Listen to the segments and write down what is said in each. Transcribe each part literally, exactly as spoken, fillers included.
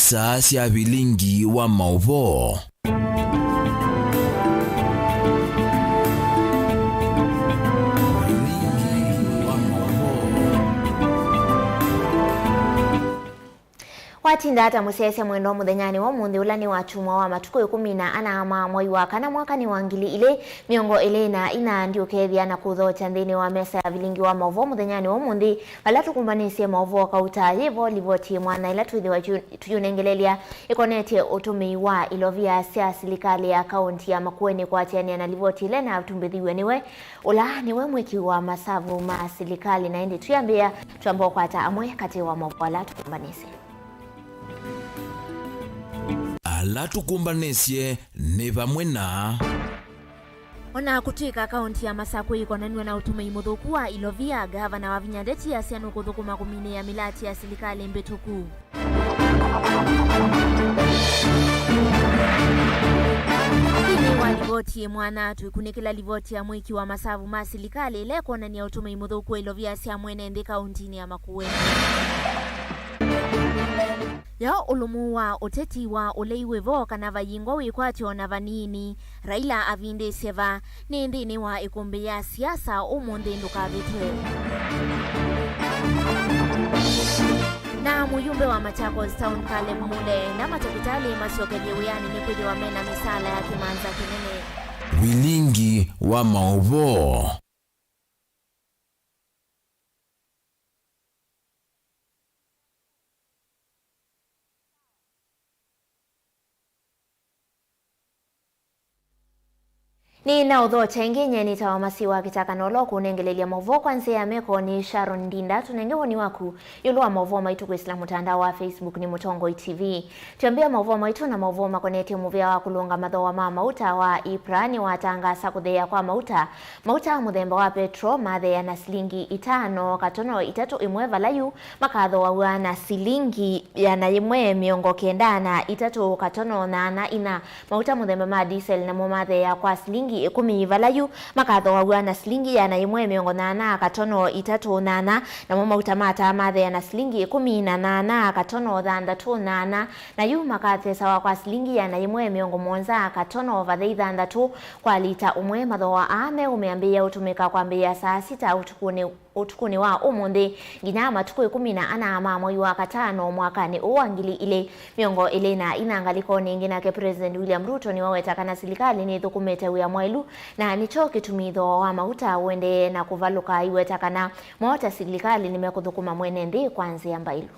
Saa sya vilingi wa maũvoo. Vilingi wa maũvoo. Watinda ata mũsyaĩĩsya mwendwa mũthenyanĩ wa ũmũnthĩ, ũla nĩ wakyumwa wa matukũ ĩkũmi na ana ma mwai wa kana, mwakanĩ wa ngili ilĩ mĩongo ĩlĩ na ina? Ndiũkethĩa na kũthokya nthĩnĩ wa mesa ya vilingi wa maũvoo mũthenyanĩ wa ũmũnthĩ, vala tũkũmbanĩsye maũvoo kauta. Yĩ vo livoti ĩmwana ĩla twĩthĩwa tũyũ-, tũyũnengelelya ĩkonetye ũtũmĩi wa ilovia sya silikalĩ ya kaũnti ya Makueni. Kũatĩanĩa na livoti ĩla ĩnatumbĩthiw'e nĩwe, ũla nĩwe mwĩki wa masavu ma silikalĩ. Na ĩndĩ twĩambĩĩa, twamba ũkwata amwe katĩ wa maũvoo ala tũkũmbanĩsye. Ala tũkũmbanĩsye nĩ vamwe na. O na kũtw'ĩka kaũnti ya Masakũ ĩkonanw'a na ũtũmĩi mũthũku wa ilovia, ngavana Wavinya Ndeti asya nũkũthũkũma kũminĩĩa mĩlatĩ ya silikalĩ mbĩtũku. Nthĩnĩ wa livoti ĩmwana, twĩkunĩkĩla livoti ya mwĩki wa masavu ma silikalĩ ĩla ĩkwonany'a ũtũmĩi mũthũku wa ilovia sya mwene nthĩ kaũntinĩ ya Makueni. Yo ũlũmu wa ũteti wa ũlei wĩ vo kana vayingwa wĩkwatyo o na vanini. Raila avindĩsye va? Nĩ nthĩnĩ wa ĩkũmbĩ ya siasa ũmũnthĩ, ndũkavĩtwe. Na mũyumbe wa Machakos Town Caleb Mule enda matakĩtalĩ masyokethye wĩanĩ nĩkwĩthĩwa mena mĩsaala ya kĩmanza kĩnene. Vilingi wa maũvoo. Nĩ na ũthokya ĩngĩ, nyie nĩtawa Masiwa Kĩtaka, na ũla ũkũnengelelya maũvoo kwa nzĩa ya meko nĩ Sharon Ndinda. Tũnenge woni waku ĩũlũ wa maũvoo maitũ kwĩsĩla mũtandao wa Facebook nĩ Mũtongoi T V. Twĩambĩa maũvoo maitũ na maũvoo makonetye mũvĩa wa kũlũnga mathooa ma mauta wa EPRA nĩwatangaasa kũtheea kwa mauta. Mauta ma mũthemba wa petro matheea na silingi itano katono itatũ ĩmwe, vala yu makathooaw'a na silingi ĩana yĩmwe mĩongo kenda na itatũ katono nyaanya ina. Mauta mũthemba ma diesel namo matheea kwa silingi ĩkũmi, vala yu makathooaw'a na silingi ĩana yĩmwe mĩongo nyaanya katono itatũ nyaanya. Namo mauta ma taa matheea na silingi ĩkũmi na nyaanya katono thanthatũ nyaanya, na yu makathesawa kwa silingi ĩana yĩmwe mĩongo mũonza katono vathei thanthatũ kwa lita ũmwe. Mathooa aa meũmĩambĩĩa ũtũmĩka kwambĩĩa saa sita ũtukũnĩ, ũtukũnĩ wa ũmũnthĩ nginya matukũ ĩkũmi na ana ma mwai wa katano mwakanĩ ũũ wa ngili ilĩ mĩongo ĩlĩ na ina. Ngalĩkonĩ ĩngĩ, nake President William Ruto nĩwaweta kana silikalĩ nĩthũkũmĩte wĩa mwaĩlu, na nĩkyo kĩtumi thooa wa mauta ũendee na kũvalũka, aiweta kana mo ta silikalĩ nĩmekũthũkũma mwene nthĩ kwa nzĩa mbaĩlu.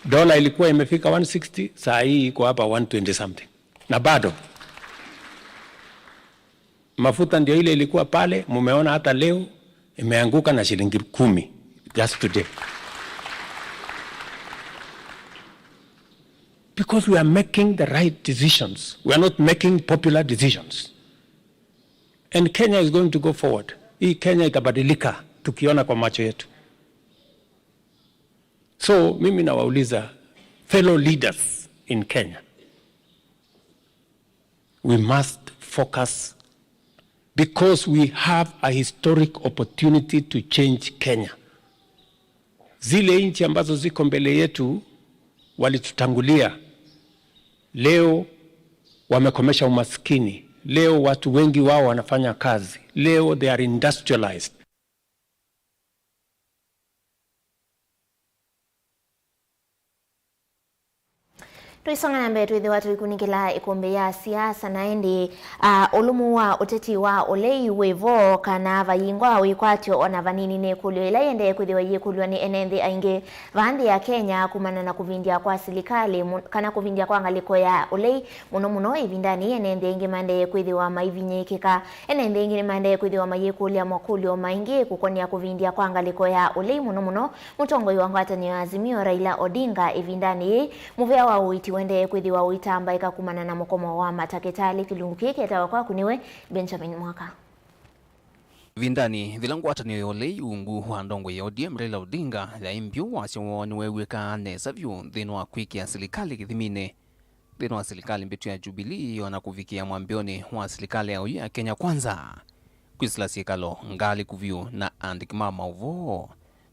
Dola ilikuwa imefika one sixty, saa hii iko hapa one twenty something. Na bado. Mafuta ndio ile ilikuwa pale, mumeona hata leo imeanguka na shilingi kumi just today. Because we are making the right decisions. We are not making popular decisions. And Kenya is going to go forward. Hii Kenya itabadilika tukiona kwa macho yetu. So, mimi nawauliza fellow leaders in Kenya, we must focus because we have a historic opportunity to change Kenya. Zile nchi ambazo ziko mbele yetu walitutangulia, leo wamekomesha umaskini, leo watu wengi wao wanafanya kazi, leo they are industrialized. Tũisonga na mbee, twĩthĩwa tũikunĩkĩla ĩkũmbĩ ya siasa, na ĩndĩ, ah, ũlũmu wa ũteti wa ũlei wĩ vo, kana vayingwa wĩkwatyo ona vanini, nĩ ĩkũlyo ĩla yĩendee kwĩthĩwa yĩkũlw'a nĩ ene nthĩ aingĩ vaa nthĩ ya Kenya kumana na kũvindya kwa silikalĩ mu-, kana kũvindya kwa ngalĩko ya ũlei, mũno mũno ĩvindanĩ yĩĩ ene nthĩ aingĩ maendee kwĩthĩwa maivinyĩĩkĩka. Ene nthĩ aingĩ nĩmaendee kwĩthĩwa mayĩkũlya makũlyo maingĩ kũkonĩa kũvindya kwa ngalĩko ya ũlei, mũno mũno mũtongoi wa ngwatanĩo ya Azimio, Raila Odinga. Ĩvindanĩ yĩĩ, mũvĩa wa ũiiti ũendee kwĩthĩwa ũitambaĩka kumana na mũkomo wa matakĩtalĩ. Kĩlungu kĩĩ kĩetawa Kwaku Nĩwe, Benjamin Mwaka. Ĩvindanĩ yĩla ngwatanĩo ya ũlei ungu wa ndongoi ya O D M, Raila Odinga, yaĩ mbyũ, wasya woo nĩweew'ĩkaa nesa vyũ nthĩnĩ wa kwĩkĩa silikalĩ kĩthiminĩ. Nthĩnĩ wa silikalĩ mbĩtu ya Jubilee, o na kũvikĩa mwambĩonĩ wa silikalĩ ya oyu ya Kenya Kwanza, kwĩsĩla syĩkalo ngalĩku vyũ na aandĩki ma maũvoo,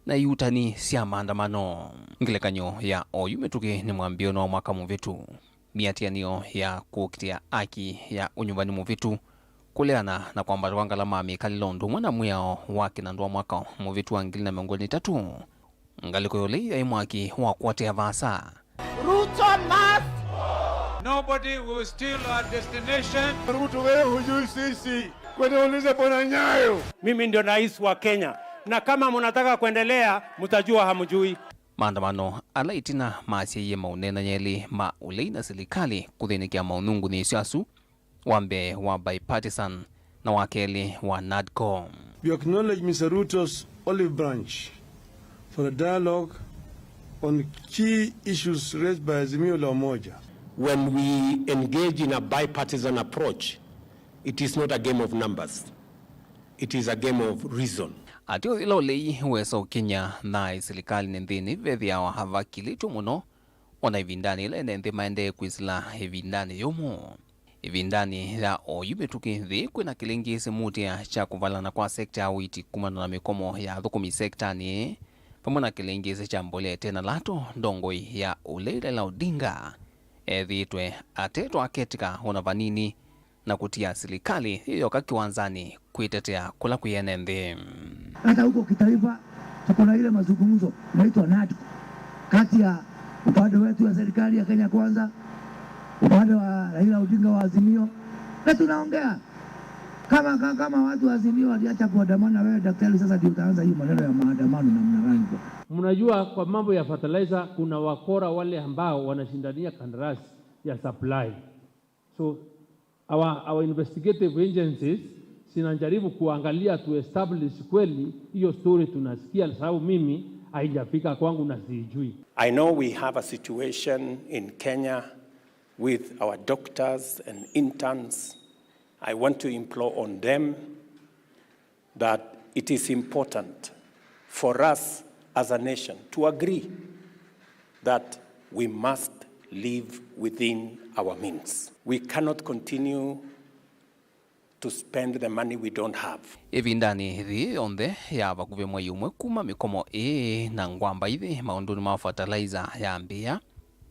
na iutani sya maandamano. Ngelekany'o ya oyu mĩtũkĩ nĩ mwambĩĩonĩ wa mwaka mũvĩtu, mĩatĩanĩo ya kũkitĩa aki ya ũnyuvani mũvĩtu, kũleana na kwambatwa ngalama ya mĩkalĩle ũndũ ũmwe na mwĩao wa kĩnandũ wa mwaka mũvĩtu wa ngili na mĩongo ĩlĩ na itatũ. Ngalĩko ya ũlei yaĩ mwaki wa kũatĩa vaasa. Ruto must. Nobody will steal our destination. Ruto, wewe hujui sisi. Kwenda ulize Bwana Nyayo. Mimi ndio rais wa Kenya, na kama mnataka kuendelea, mtajua hamjui. Maandamano ala ĩtina masyaie maũneenany'a elĩ ma ũlei na silikalĩ kũthĩnĩkĩa maũnungunĩsyo asu, wa mbee wa bipartisan na wa kelĩ wa NADCO. We acknowledge Mister Ruto's olive branch for a dialogue on key issues raised by Azimio la Umoja. When we engage in a bipartisan approach, it is not a game of numbers. It is a game of reason. Ateo ĩla ũlei wesa ũkinya naĩ silikalĩnĩ nthĩnĩ vethĩawa avakilĩtw'e mũno, ona ĩvindanĩ ĩla ene nthĩ maendee kwĩsĩla ĩvindanĩ yũmũ. Ĩvindanĩ ya oyu mĩtũkĩ nthĩ kwĩna kĩlĩngĩĩsĩ mũtĩa kya kũvalana kwa sekta ya ũiiti kumana na mĩkomo ya athũkũmi sektanĩ, vamwe na kĩlĩngĩĩsĩ kya mbolea ĩte na lato, ndongoi ya ũlei Raila Odinga ethĩĩtwe atetwa aketĩka ona vanini na kũtia silikalĩ yĩyoka kĩwanzanĩ kwĩtetea kũla kwĩ ene nthĩ. Hata huko kitaifa tuko na ile mazungumzo inaitwa NADCO, kati ya upande wetu ya serikali ya Kenya Kwanza, upande wa Raila Odinga wa Azimio, na tunaongea kama, kama, kama watu wa Azimio waliacha kuandamana, wewe daktari, sasa ndio utaanza hiyo maneno ya maandamano namna gani? Mnajua, kwa mambo ya fertilizer kuna wakora wale ambao wanashindania kandarasi ya supply. So our, our investigative agencies zinajaribu kuangalia to establish kweli hiyo story tunasikia, sababu mimi haijafika kwangu na siijui. I know we have a situation in Kenya with our doctors and interns. I want to implore on them that it is important for us as a nation to agree that we must live within our means. We cannot continue to spend the money we don't have. Ĩvindanĩ yĩĩ yonthe ya vakuvĩ mwei ũmwe kuma mĩkomo ĩĩ na ngwamba ivĩ maũndũnĩ ma fertilizer yambĩĩa,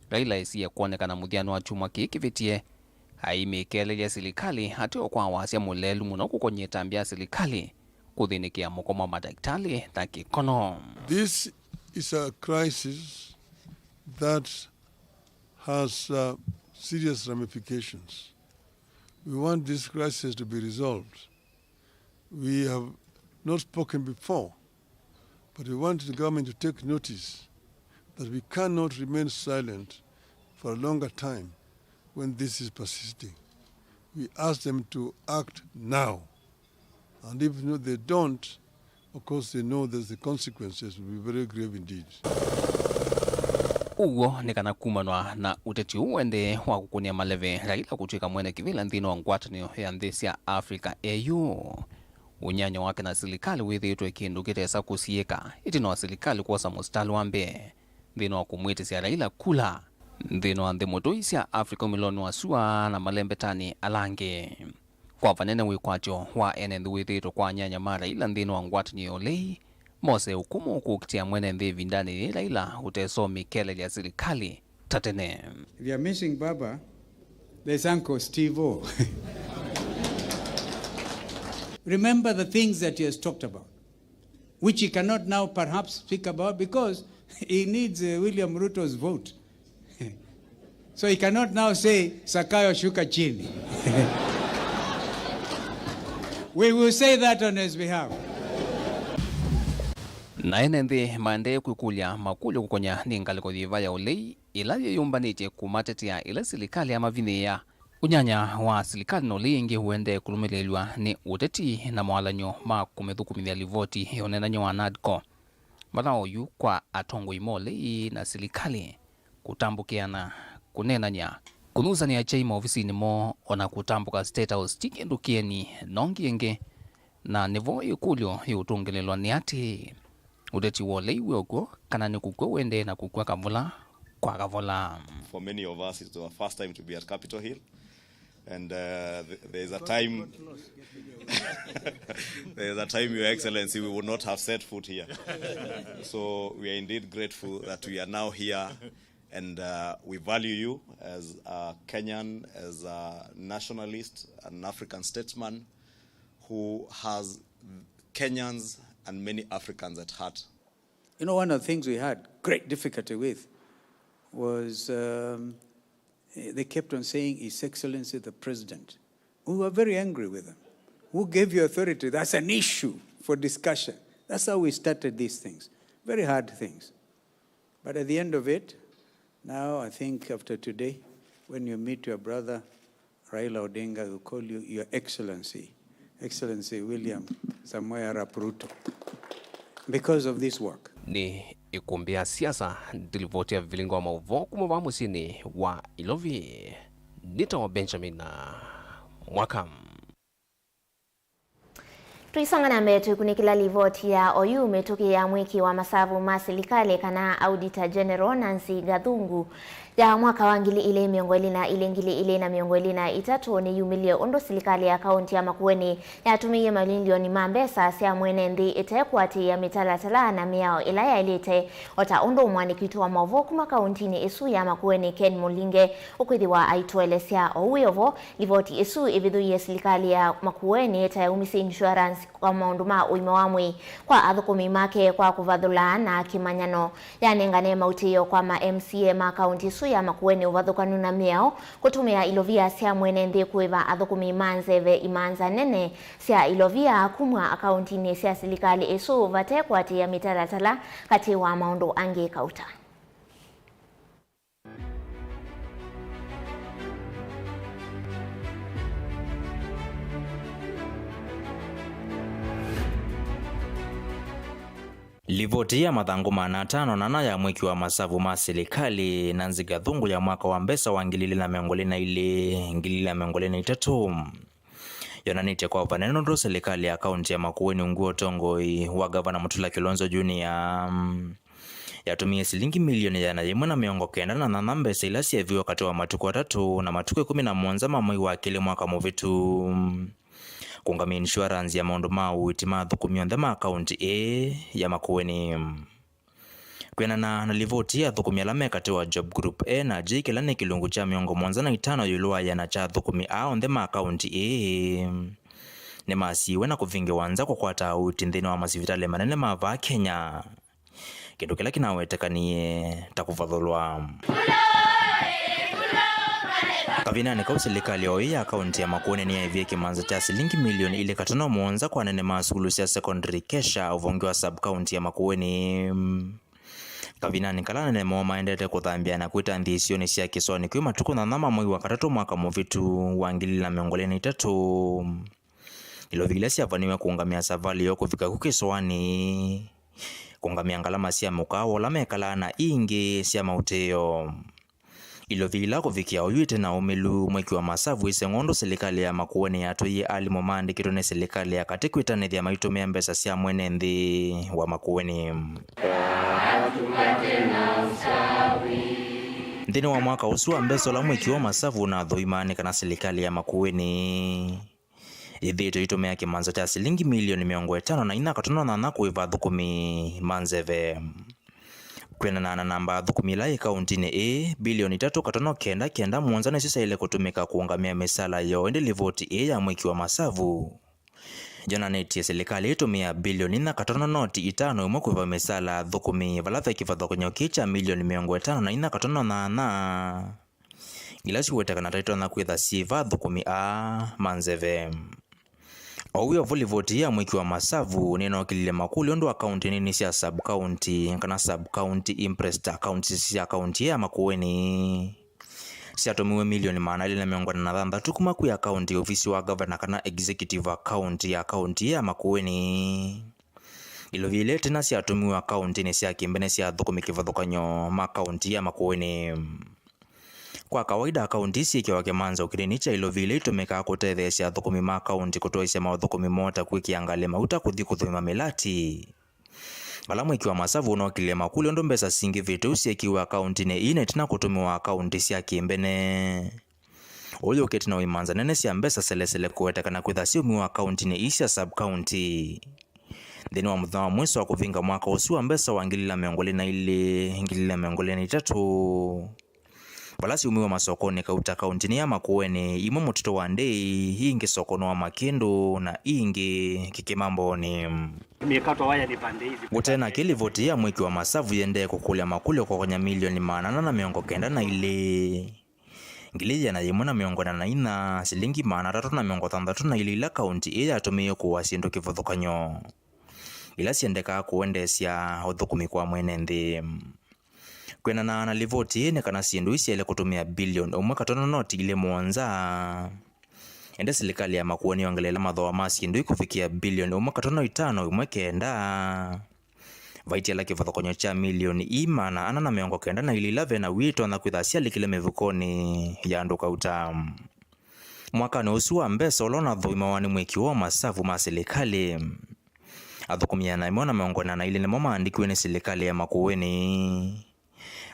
Raila esie kwonekana mũthyanĩ wa kyumwa kĩĩ kĩvĩtie, aimĩkelelya silikalĩ ateo kwa wasya mũlelu mũno kũkony'a ĩtambya ya silikalĩ kũthĩnĩkĩa mũkomo wa madakĩtalĩ na kĩkono. This is a crisis that has, uh, serious ramifications. We want this crisis to be resolved. We have not spoken before, but we want the government to take notice that we cannot remain silent for a longer time when this is persisting. We ask them to act now. And if no, they don't, of course, they know that the consequences will be very grave indeed. Ũw'o nĩ kana kumanwa na ũteti ũũ ũendee wa kũkũnĩa maleve Raila kũtw'ĩka mwene kĩvĩla nthĩnĩ wa ngwatanĩo ya nthĩ sya Africa A U. Ũnyanya wake na silikalĩ wĩthĩĩtwe kĩndũ kĩtesa kũsiĩĩka, ĩtina wa silikalĩ kwosa mũsitalĩ wa mbee nthĩnĩ wa kũmwĩtĩsya Raila kula nthĩnĩ wa nthĩ mũtũi sya Africa umĩlonĩ wa sua na malembetanĩ ala angĩ. Kwa vanene wĩkwatyo wa ene nthĩ wĩthĩĩtwe kwa anyanya ma Raila nthĩnĩ wa ngwatanĩo ya ũlei, mose ũkũmũ kũkitĩa mwene nthĩ ĩvindanĩ yĩĩ Raila ũtesomĩkelelya silikalĩ ta tene. If you are missing Baba, there's Uncle Steve O. Remember the things that he has talked about, which he cannot now perhaps speak about because he needs, uh, William Ruto's vote. So he cannot now say, "Sakayo, shuka chini." We will say that on his behalf. Na ene nthĩ maendee kwĩkũlya makũlyo kũkonya nĩ ngalĩko yĩva ya ũlei ĩla yĩyũmbanĩtye kũmatetea ĩla silikalĩ yamavinyĩĩa. Ũnyanya wa silikalĩ na ũlei ĩngĩ ũendee kũlũmĩlĩĩlw'a nĩ ũteti na mawalany'o ma kũmĩthũkũmĩthya livoti ya ũneenany'a wa NADCO, vala oyu kwa atongoi ma ũlei na silikalĩ kũtambũkĩana, kũneenany'a, kũnyusanĩa kyai maovisinĩ moo, o na kũtambũka State House ti kĩndũ kĩeni, no ngi ĩngĩ. Na nĩvo ĩkũlyo yĩũtũngĩlĩlwa nĩ atĩĩ, ũteti wa ũlei wĩ o kw'o, kana nĩ kũkw'a ũendee na kũkw'a kavola kwa kavola? For many of us, it's our first time to be at Capitol Hill. And uh, th- there is a time, there is a time, Your Excellency, we would not have set foot here. So we are indeed grateful that we are now here, and uh, we value you as a Kenyan, as a nationalist, an African statesman who has Kenyans and many Africans at heart. You know, one of the things we had great difficulty with was um, they kept on saying, "His Excellency the President." We were very angry with them. Who gave you authority? That's an issue for discussion. That's how we started these things. Very hard things. But at the end of it, now I think after today, when you meet your brother Raila Odinga, will call you Your Excellency, Excellency William Samoei Arap Ruto, because of this work. Nĩ ĩkũmbĩ ya siasa, ndilivoti ya vilingo wa maũvoo kuma vaa mũsyĩnĩ wa Ilovi. Nĩtawa Benjamin Mwaka. Tũisonga na mbee, twĩkunĩkĩla livoti ya oyu mĩtũkĩ ya mwĩki wa masavu ma silikalĩ kana Auditor General Nancy Gathungu ya mwaka wa ngili ilĩ mĩongo ĩlĩ na ilĩ, ngili ilĩ na mĩongo ĩlĩ na itatũ nĩyumĩlye ũndũ silikalĩ ya kaunti ya Makueni yatũmĩie mamilioni ma mbesa sya mwene nthĩ ĩte kũatĩĩa mĩtalatala na mĩao ĩla yaĩlĩte, o ta ũndũ mwandĩki witũ wa maũvoo kuma kauntinĩ ĩsu ya Makueni, Ken Mũlinge, ũkwĩthĩwa aitũelesya. Oyu wĩ o vo, livoti ĩsu ĩvithũie silikalĩ ya Makueni ĩtaeumisye insurance kwa maũndũ ma ũima wa mwĩĩ kwa athũkũmi make kwa kũvathũla na kĩmanyano. Yanengane mautĩĩo kwa ma M C A ma kaunti ĩsu ya Makueni ũvathũkanu na mĩao, kũtũmĩa ilovia sya mwene nthĩ kũĩva athũkũmi ma nzeve imanza nene sya ilovia kumw'a akauntinĩ sya silikalĩ ĩsu vate kũatĩĩa mĩtalatala, katĩ wa maũndũ angĩ, Kauta. Livoti ya mathangũ maana atano na ana ya mwĩki wa masavu ma silikalĩ Nancy Gathungu ya mwaka wa mbesa wa ngili ilĩ na mĩongo ĩlĩ na ilĩ, ngili ilĩ na mĩongo ĩlĩ na itatũ yonanĩtye kwa vanene ũndũ silikalĩ ya kaunti ya Makueni ungu wa ũtongoi wa Gavana Mutula Kilonzo Junior yatũmĩie silingi milioni ĩana yĩmwe na mĩongo kenda na nyanya mbesa ila syeeviwe katĩ wa matukũ atatũ na matukũ ĩkũmi na mũonza ma mwei wa kelĩ mwaka mũvĩtu kũũngamya insurance ya maũndũ ma ũiiti ma athũkũmi onthe ma kaunti ĩĩ ya Makueni. Kwĩanana na livoti, athũkũmi ala me katĩ wa Job Group A na J, kĩla nĩ kĩlungu kya mĩongo mũonza na itano ĩũlũ wa ĩana kya athũkũmi aa onthe ma kaunti ĩĩ, nĩmasiiwe na kũvingĩwa nza kũkwata ũiiti nthĩnĩ wa masivitalĩ manene ma vaa Kenya, kĩndũ kĩla kĩnawetekanie ta kũvathũlwa. Kavindanĩ kau, silikalĩ o ĩĩ ya kaunti ya Makueni nĩyaĩvie kĩmanza kya silingi milioni ilĩ katono mũonza kwa anene ma sukulu sya secondary KESHA ũvonge wa sub-county ya Makueni. Kavindanĩ kala anene moo maendete kũthambya na kwĩta nthĩ isionĩ sya kĩsoani kwĩ matukũ nyanya ma mwei wa katatũ mwaka mũvĩtu wa ngili ilĩ na mĩongo ĩlĩ na itatũ, ilovi ila syavaniwe kũũngamĩa savalĩ yoo kũvika ku kĩsoani, kũũngamĩa ngalama sya mũkaawa ũla mekalaa na ingĩ sya maũtĩĩo. Ilovi ila kũvikĩa oyu ite na ũmĩlu, mwĩki wa masavu ĩseng'o ũndũ silikalĩ ya Makueni yatũie alimũ maandĩkĩtwe nĩ silikalĩ ya katĩ kwĩtanĩthya maitũmĩa mbesa sya mwene nthĩ wa Makueni. Nthĩnĩ wa mwaka ũsu wa mbesa ũla mwĩki wa masavu ũnathũimaa nĩ kana silikalĩ ya Makueni yĩthĩĩtwe ĩitũmĩa kĩmanza kya silingi milioni mĩongo ĩtano na inya katono nyanya kũĩva athũkũmi ma nzeve. Kwĩanana na namba athũkũmi ĩla yĩ kauntinĩ ĩĩ, bilioni itatũ katono kenda kenda mũonza nĩsyo syaĩle kũtũmĩka kũũngamĩa mĩsala yoo, ĩndĩ livoti ĩĩ ya mwĩki wa masavu yonanĩtye silikalĩ ĩtũmĩa bilioni inya katono noti itano ĩmwe kũĩva mĩsala athũkũmi, vala ve kĩvathũkany'o kĩĩ kya milioni mĩongo ĩtano na inya katono nyanya ila siwetekana ta itonya kwĩtha syĩva athũkũmi aa ma nzeve. O wĩ o vo, livoti ya mwĩki wa masavu nĩnookĩlilye makũlyo ũndũ akaunti nini sya sub-county kana sub-county imprest accounts sya kaunti ya Makueni syatũmiwe milioni maana elĩ na mĩongo ĩna na thanthatũ kuma kwĩ akaunti ya ovisi wa gavana kana executive account ya kaunti ya Makueni. Ilovi ila ĩtina syatũmiwe akauntinĩ sya kĩmbene sya athũkũmi kĩvathũkany'o ma kaunti ya Makueni. Kwa kawaida, akaunti syĩkĩawa kĩmanza o kĩnini kya ilovi ila itũmĩkaa kũtetheesya athũkũmi ma akaunti kũtwaĩsya maũthũkũmi moo ta kwĩkĩa ngalĩ mauta, kũthi kũthũima mĩlati. Vala mwĩki wa masavu ũnookĩlilye makũlyo ũndũ mbesa singĩvĩte ũu syekiwe akauntinĩ ii na ĩtina kũtũmĩwa akaunti sya kĩmbene. ũyũkĩte na ũimanza nene sya mbesa selesele kũweteka na kwĩtha syaumiwa kauntinĩ ii sya sub-county. Nthĩnĩ wa mũthenya wa mwiso wa kũvinga mwaka ũsu wa mbesa wa ngili ilĩ na mĩongo ĩlĩ na ilĩ, ngili ilĩ na mĩongo ĩlĩ na itatũ, vala syaumiwe masokonĩ kauta kauntinĩ ya Makueni, imwe mũtitũ wa Ndei, ingĩ sokonĩ wa Makĩndũ, na ingĩ Kĩkĩmambonĩ. Imekatwa waya ni pande hizi. Kũtena kĩ, livoti ya mwĩki wa masavu yĩendee kũkũlya makũlyo kũkonya milioni maana ana na mĩongo kenda na ilĩ, ngili ĩana yĩmwe na mĩongo ĩna na inya, silingi maana atatũ na mĩongo thanthatũ na ilĩ ila kaunti ĩĩ yatũmĩie kũũa syĩndũ kĩvathũkany'o ila syendekaa kũendeesya ũthũkũmi kwa mwene nthĩ. Kwĩanana na livoti ĩĩ, nĩ kana syĩndũ ii syaĩle kũtũmĩa bilioni ũmwe katono noti ilĩ mũonza. Ĩndĩ silikalĩ ya Makueni nĩyongeleele mathooa ma syĩndũ ii kũvikĩa bilioni ũmwe katono itano ĩmwe kenda. Vaitiala kĩvathũkany'o kya milioni ii maana ana na mĩongo kenda na ilĩ ila ve na w'o itonya kwĩtha syalikile mĩvukonĩ ya andũ kauta. Mwakanĩ ũsu wa mbesa ũla ũnathũimawa nĩ mwĩki wa masavu ma silikalĩ, athũkũmi ĩana yĩmwe na mĩongo ĩna na ilĩ nĩmo maandĩkiwe nĩ silikalĩ ya Makueni.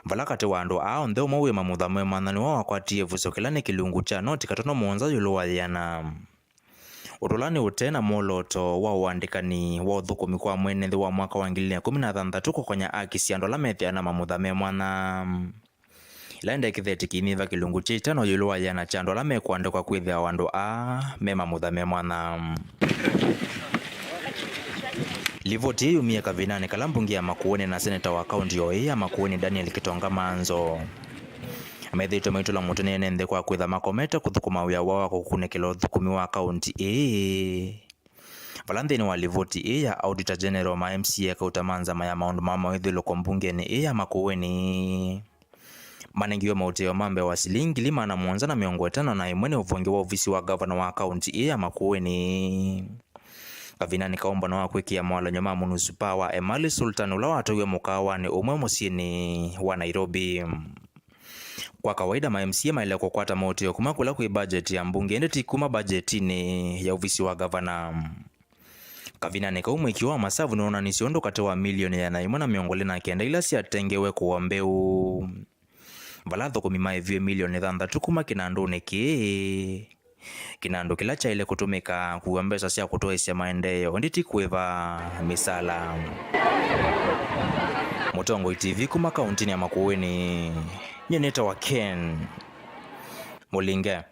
Vala katĩ wa andũ aa onthe ũmwe wĩ mamutha me mwanya nĩwe wakwatie ĩvuso kĩla nĩ kĩlungu kya noti katono mũonza ĩũlũ wa yĩana. Ũndũ ũla nĩ ũte na mwolooto wa ũandĩkani wa ũthũkũmi kwa mwene nthĩ wa mwaka wa ngili ilĩ na ĩkũmi na thanthatũ kũkonya aki sya andũ ala methĩawa na mamutha me mwanya, ila ndekĩtheti kĩinyiva kĩlungu kya itano ĩũlũ wa yĩana kya andũ ala mekũandĩkwa kwĩthĩawa andũ aa me mamutha me mwanya. Livoti ĩĩ yumie kavindanĩ kala mbunge ya Makueni na seneta wa kaunti o ĩĩ ya Makueni Daniel Kitonga Manzo methĩĩtwe maitũla mũtĩ nene nthĩ kwa kwĩtha makomete kũthũkũma wĩa woo wa kũkunĩkĩla ũthũkũmi wa kaunti ĩĩ, vala nthĩnĩ wa livoti ĩĩ ya Auditor General ma M C A kauta ma nzama ya maũndũ ma mawĩthyũlũko mbungenĩ ĩĩ ya Makueni manengiwe maũtĩo ma mbee wa silingi ngili maana mũonza na mĩongo ĩtano na ĩmwe nĩ ũvonge wa ovisi wa ngavana wa kaunti ĩĩ ya Makueni. Kavindanĩ kau mbano wa kwĩkĩa mawalany'o ma mũnusipaa wa Emali Sultan ũla watwaiwe mũkaawanĩ ũmwe mũsyĩnĩ wa Nairobi. Kwa kawaida, ma M C A maĩle kũkwata maũtĩo kuma kũla kwĩ mbajeti ya mbunge, ĩndĩ ti kuma mbajetinĩ ya ovisi wa ngavana. Kavindanĩ kau, mwĩkĩo wa masavu nĩwoonanisye ũndũ katĩ wa milioni ĩana yĩmwe na mĩongo ĩlĩ na kenda ila syatengewe kũũa mbeũ, vala athũkũmi maĩviwe milioni thanthatũ kuma kĩnandũnĩ kĩĩ. Kĩnandũ kĩla kyaĩle kũtũmĩka kũua mbesa sya kũtwaĩsya maendeeo, ĩndĩ ti kũĩva mĩsala. Mũtongoi T V kuma kauntinĩ ya Makueni, nyie nĩtawa Ken Mũlinge.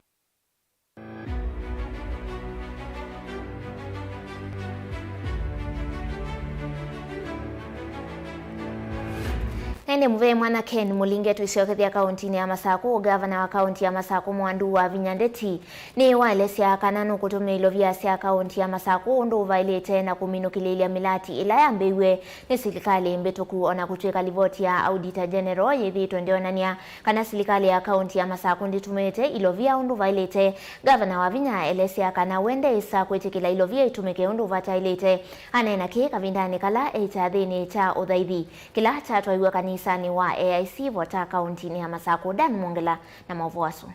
Na ĩndĩ mũvea mwana Ken Mũlinge, twĩsyokethya kauntinĩ ya Masakũ. Ngavana wa kaunti ya Masakũ Mwandu Wavinya Ndeti nĩwaelesya kana nũkũtũmĩa ilovia sya kaunti ya Masakũ ũndũ ũvaĩlĩte na kũminũkĩlĩĩlya mĩlati ĩla yambĩĩw'e nĩ silikalĩ mbĩtũku, o na kũtw'ĩka livoti ya Auditor General yĩthĩĩtwe ndĩonany'a kana silikalĩ ya kaunti ya Masakũ ndĩtũmĩĩte ilovia ũndũ vaĩlĩte. Ngavana Wavinya aelesya kana we ndeĩsa kwĩtĩkĩla ilovia itũmĩke ũndũ vataĩlĩte. Aneena kĩĩ kavindanĩ kala e kyathĩnĩ kya ũthaithi kĩla kyatwaiwe kanisanĩ wa A I C Vota kauntinĩ ya Masakũ. Dan Mwongela na maũvoo asu.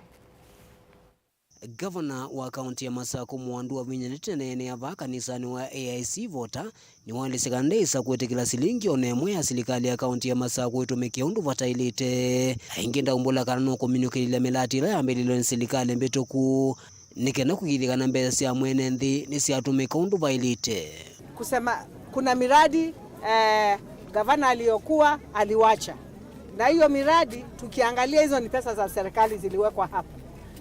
Ngavana wa kaunti ya Masakũ Mwandu Wavinya Ndeti aneenea vaa kanisanĩ wa A I C Vota nĩwaelesya kana ndeĩsa kwĩtĩkĩla silingi o na ĩmwe ya silikalĩ ya kaunti ya Masakũ ĩtũmĩke ũndũ vataĩlĩte. Aingĩ ndaumbũla kana nũkũminũkĩlĩlya mĩlati ĩla yambĩlĩlwe nĩ silikalĩ mbĩtũku nĩ kenda kũkĩlĩthya kana mbesa sya mwene nthĩ nĩsyatũmĩka ũndũ vaĩlĩte. Kusema kuna miradi, eh, gavana aliyokuwa aliwacha. Na hiyo miradi tukiangalia, hizo ni pesa za serikali ziliwekwa hapo.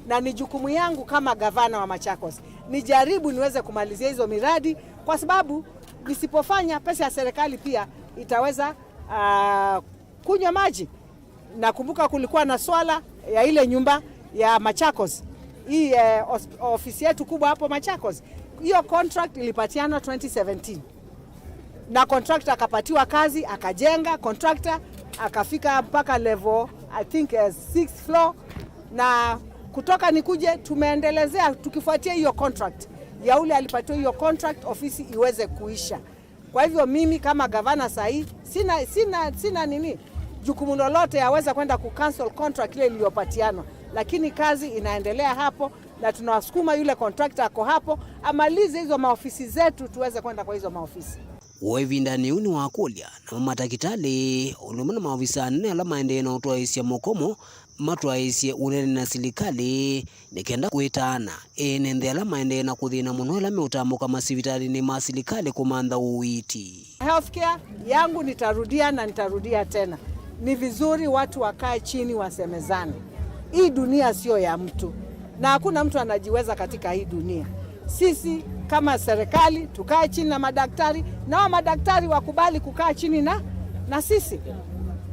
Na ni jukumu yangu kama gavana wa Machakos nijaribu niweze kumalizia hizo miradi, kwa sababu nisipofanya, pesa ya serikali pia itaweza, ah, kunywa maji. Nakumbuka kulikuwa na swala ya ile nyumba ya Machakos, hii, eh, os-, ofisi yetu kubwa hapo Machakos. Hiyo contract ilipatianwa twenty seventeen. Na contractor akapatiwa kazi, akajenga, contractor akafika mpaka level, I think, eh, sixth floor. Na kutoka nikuje, tumeendelezea tukifuatia hiyo contract ya ule alipatiwa hiyo contract, ofisi iweze kuisha. Kwa hivyo mimi kama gavana saa hii sina, sina, sina nini, jukumu lolote yaweza kwenda ku cancel contract ile iliyopatianwa, lakini kazi inaendelea hapo na tunawasukuma yule contractor ako hapo amalize hizo maofisi zetu tuweze kwenda kwa hizo maofisi. Woo ĩvindanĩ yĩu nĩwakũlya namo matakĩtalĩ ũndũ ũmwe na maovisa anene ala maendee na ũtwaĩĩsya mũkomo matwaĩĩsye ũnene na silikalĩ nĩ kenda kwĩtaana ene nthĩ ala maendee na kũthĩna mũno ĩla meũtambũka masivitalĩnĩ ma silikalĩ kũmantha ũiiti. Healthcare yangu nitarudia na nitarudia tena. Ni vizuri watu wakae chini wasemezane. Hii dunia sio ya mtu. Na hakuna mtu anajiweza katika hii dunia. Sisi kama serikali tukae chini na madaktari, na hao madaktari wakubali kukaa chini na, na sisi.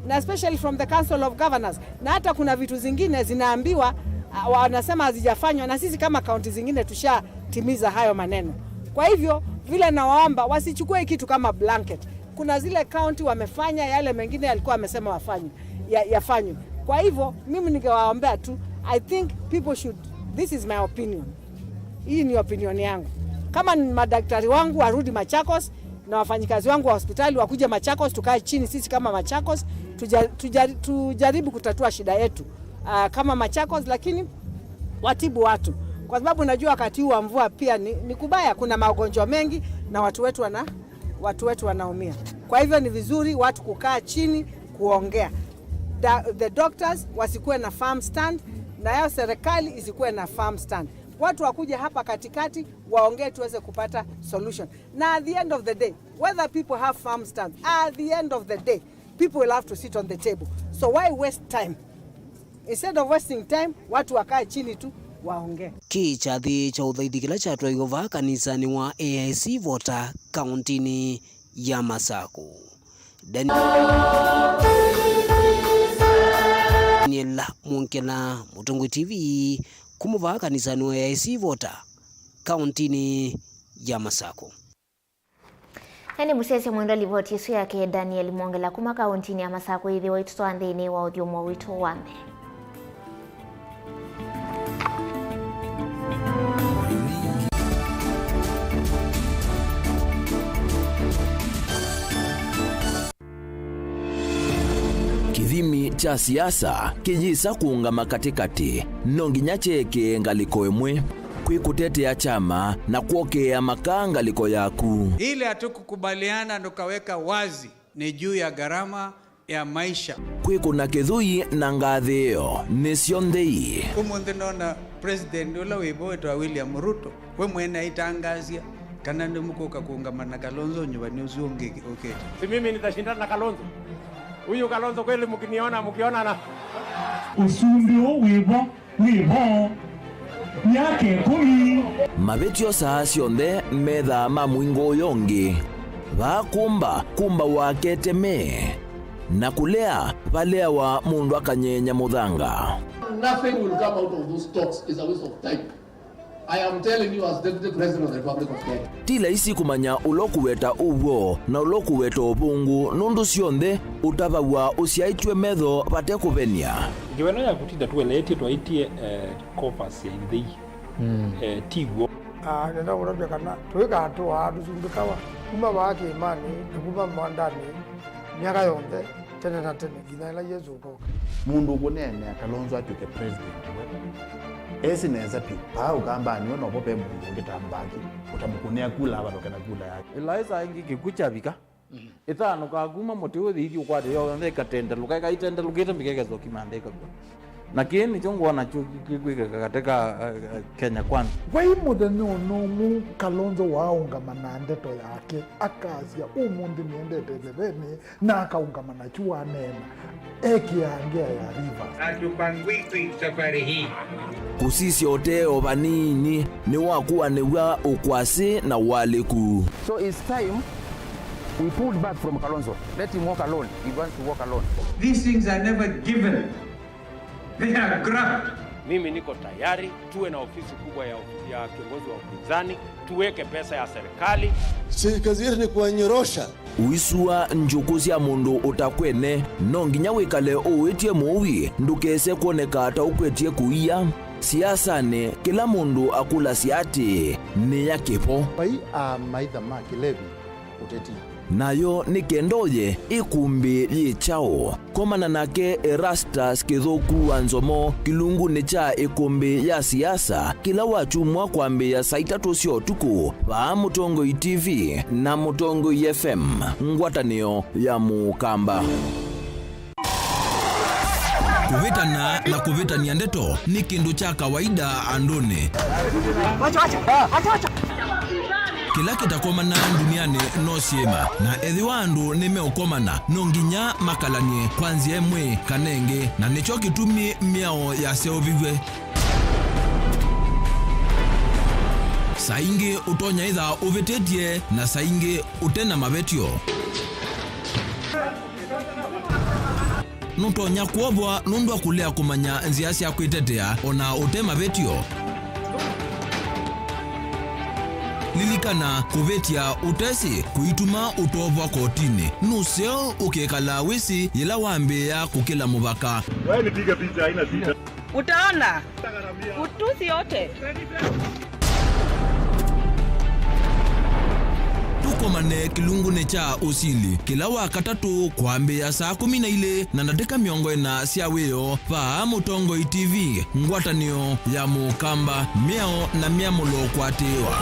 Na especially from the Council of Governors. Na hata kuna vitu zingine zinaambiwa, ah, wanasema hazijafanywa, na sisi kama kaunti zingine tushatimiza hayo maneno. Kwa hivyo, vile nawaomba, wasichukue hii kitu kama blanket. Kuna zile kaunti wamefanya yale mengine yalikuwa wamesema wafanywe, ya, yafanywe. Kwa hivyo, mimi ningewaombea tu, I think people should, this is my opinion. Hii ni opinion yangu. Kama ni madaktari wangu warudi Machakos na wafanyikazi wangu wa hospitali wakuje Machakos, tukae chini sisi kama Machakos, tuja-, tuja-, tujaribu kutatua shida yetu, ah, kama Machakos, lakini watibu watu. Kwa sababu najua wakati huu wa mvua pia ni, ni kubaya, kuna magonjwa mengi na watu wetu wana-, watu wetu wanaumia. Kwa hivyo ni vizuri watu kukaa chini kuongea. Da-, the doctors wasikuwe na firm stand, na yao serikali isikuwe na firm stand. Watu wakuje hapa katikati, waongee tuweze kupata solution. Na at the end of the day, whether people have firm stands, at the end of the day, people will have to sit on the table. So why waste time? Instead of wasting time, watu wakae chini tu, waongee. Kĩ kyathĩ kya ũthaithi kĩla kyatwaiwe vaa kanisanĩ wa A I C Vota kauntinĩ ya Masakũ. Daniel Mwongela, Mũtongoi T V, kuma vaa kanisanĩ wa A I C Vota kauntinĩ ya Masakũ. Ĩndĩ mũsyaĩĩsya mwendwa livoti ĩsu yake Daniel Mwongela kuma kauntinĩ ya Masakũ yĩthĩwa ĩtũtwaa nthĩnĩ wa ũthyũmũo witũ wa mbee. Kĩthimi kya siasa kĩyĩsa kũũngama katĩkatĩ, no nginya kyeekĩe ngalĩko ĩmwe. Kwĩ kũtetea kyama na kwokeea makaa ngalĩko yaku. Ile hatukukubaliana tukaweka wazi ni juu ya gharama ya maisha. Kwĩkũna kĩthũi na ngathĩĩo nĩsyo nthei. Ũmũnthĩ nona president ũla wĩ vo wĩtawa William Ruto, we mwene aitangaasya kana nĩmũkũka kũũngama na Kalonzo nyuvani ũsu ũngĩ ũkĩte. Si mimi nitashindana na Kalonzo? Huyu Kalonzo kweli mkiniona, mkionana? Ũsumbĩ ũũ wĩ vo wĩ vo myaka ĩkũmi. Mavĩtyo saa syonthe methaa ma mũingo ũyũ ũngĩ. Vaa kũmba, kũmbawa keteme, na kũlea, valeawa mũndũ akanyeenya mũthanga. Nothing will come out of those talks. It's a waste of time. I am telling you as Deputy President of the Republic of Kenya. Ti laisi kũmanya ũla ũkũweta ũw'o na ũla ũkũweta ũvũngũ, nũndũ syonthe ũtavaw'a ũsyaĩtw'e metho vate kũvenia. Ngewa ĩno ya kũtinda tũeleetye twaĩtye, eh, coffers ya ithei, mm, eh, ti w'o. Ah, nenda kũtavya kana tũikatũaa tũsumbĩkawa kuma vaa kĩĩmanĩ na kuma mwandanĩ myaka yonthe, tene na tene, nginya ĩla Yesũ ũkoka. Mũndũ ũkũneenea Kalonzo atw'ĩke president we esĩ nesa vyũ. Vaa Ũkambanĩ we novo ve mũndũ ũngĩ ta Mbaki ũtamũkũnĩa kula avalũke na kula yake. Ĩlaĩsa ĩngĩ kĩkw'ũ kyavika, ĩtanũkaa kuma mũtĩ ũyũ ĩthi ũkwate yonthe ĩkatendelũka, ĩkaitendelũkĩte mbika ĩkesa ũkima nthĩ ĩkakw'a. Na kĩĩ nĩkyo ngwona kyu kĩkwĩkĩka katĩ ka, eh, eh, Kenya Kwanza. Vai mũthenya o na ũmwe Kalonzo waaũngama na ndeto yake, akasya, "Ũmũnthĩ nĩendete ĩthevenĩ," na akaũngama nakyu waneena, ekĩaa ngea ya Rivers. Hatupangwikwi safari hii. Kũsisya ũtee o vanini nĩwakuanĩw'a ũkwasĩ na ũalĩku. So it's time we pulled back from Kalonzo. Let him walk alone. He wants to walk alone. These things are never given. They are grabbed. Mimi niko tayari tuwe na ofisi kubwa ya, ya kiongozi wa upinzani, tuweke pesa ya serikali. Si kazi yetu ni kuwanyorosha. Ũisua njũkũ sya mũndũ ũtakwene, no nginya wĩkale ũũĩtye mũui ndũkese kwoneka ta ũkwetye kũia. Siasanĩ, kĩla mũndũ akũlasya atĩĩ, "Nĩ ya kĩvo." Vai amaitha ma kĩlevi ũteti. Nayo nĩ kenda ũye ĩkũmbĩ yĩ kyaũ? Komana nake Erastus Kĩthũku wa Nzomo kĩlungunĩ kya ĩkũmbĩ ya siasa kĩla wakyumwa kwambĩĩa saa itatũ sya ũtukũ vaa Mũtongoi T V na Mũtongoi F M, ngwatanĩo ya Mũkamba. Kũvĩtana na kũvĩtany'a ndeto nĩ kĩndũ kya kawaida andũnĩ. Kĩla kĩtakomanaa ndunianĩ no syĩma, na ethĩwa andũ nĩmeũkomana, no nginya makalany'e kwa nzĩa ĩmwe kana ĩngĩ, na nĩkyo kĩtumi mĩao yaseũviw'e. Saa ingĩ ũtonya ĩtha ũvĩtĩtye, na saa ingĩ ũte na mavetyo. Nũtonya kwovwa nũndũ wa kũlea kũmanya nzĩa sya kwĩtetea o na ũte mavetyo. Lilikana, kũvĩtya ũtesĩ kũituma ũtoovwa kotinĩ. Nũseo ũkekala wĩsĩ yĩla wambĩĩa kũkĩla mũvaka. Wewe nipige picha, haina shida. Utaona. Utusi yote. Tũkomane kĩlungunĩ kya ũsili kĩla wa katatũ kwambĩĩa saa kũmi na ilĩ na ndatĩka mĩongo ĩna sya wĩoo vaa Mũtongoi T V, ngwatanĩo ya Mũkamba, mĩao na myamũlo kũatĩĩwa.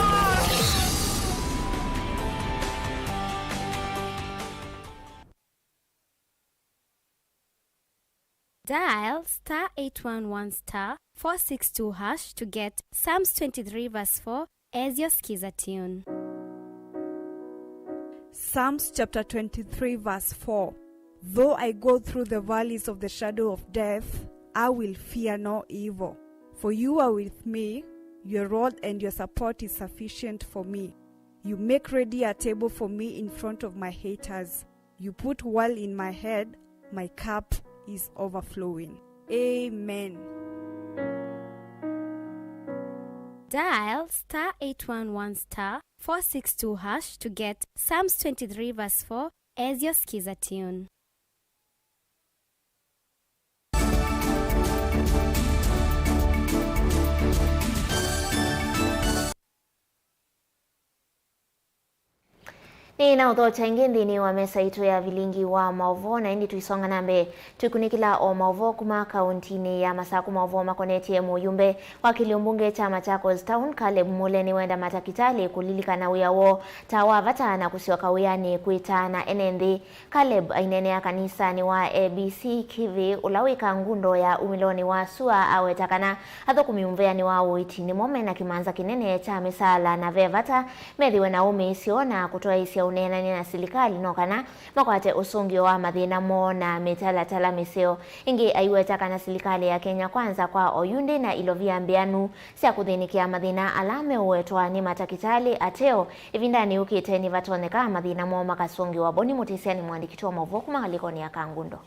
Dial star eight one one star four six two hash to get Psalms twenty-three verse four as your Skiza tune. Psalms chapter twenty-three verse four. Though I go through the valleys of the shadow of death, I will fear no evil. For you are with me, your rod and your support is sufficient for me. You make ready a table for me in front of my haters. You put oil in my head, my cup is overflowing. Amen. Dial star eight one one star four six two hash to get Psalms twenty-three verse four as your Skiza tune. Nĩ na ũthokya ĩngĩ nthĩnĩ wa mesa itũ ya vilingi wa maũvoo, na ĩndĩ tũisonga na mbee, twĩkunĩkĩla o maũvoo kuma kauntinĩ ya Masakũ, maũvoo makonetye mũyumbe wa kĩlio mbunge kya Machakos Town, Caleb Mule, nĩwenda matakĩtalĩ kũlilikana wĩa woo ta wa vata na kũsyoka wĩanĩ kwĩtaana ene nthĩ. Caleb aineenea kanisanĩ wa A B C Kĩvĩ, ũla wĩ Kangundo ya umĩlonĩ wa sua, aweta kana athũkũmi mũvĩanĩ wa ũiiti nĩmo mena kĩmanza kĩnene kya mĩsaala, na ve vata methĩwe na ũmĩĩsyo na kũtwaĩĩsya ũneenany'a na silikalĩ no kana makwate ũsũngĩo wa mathĩna moo na mĩtalatala mĩseo. Ĩngĩ aiweta kana silikalĩ ya Kenya Kwanza kwa oyu ndĩ na ilovia mbĩanu sya kũthĩnĩkĩa mathĩna ala meũwetwa nĩ matakĩtalĩ ateo. Ĩvindanĩ yũkĩte nĩvatonyeka mathĩna moo makasũngĩwa. Boni Mũtĩsya nĩ mũandĩki witũ wa maũvoo kuma ngalĩkonĩ ya Kangundo.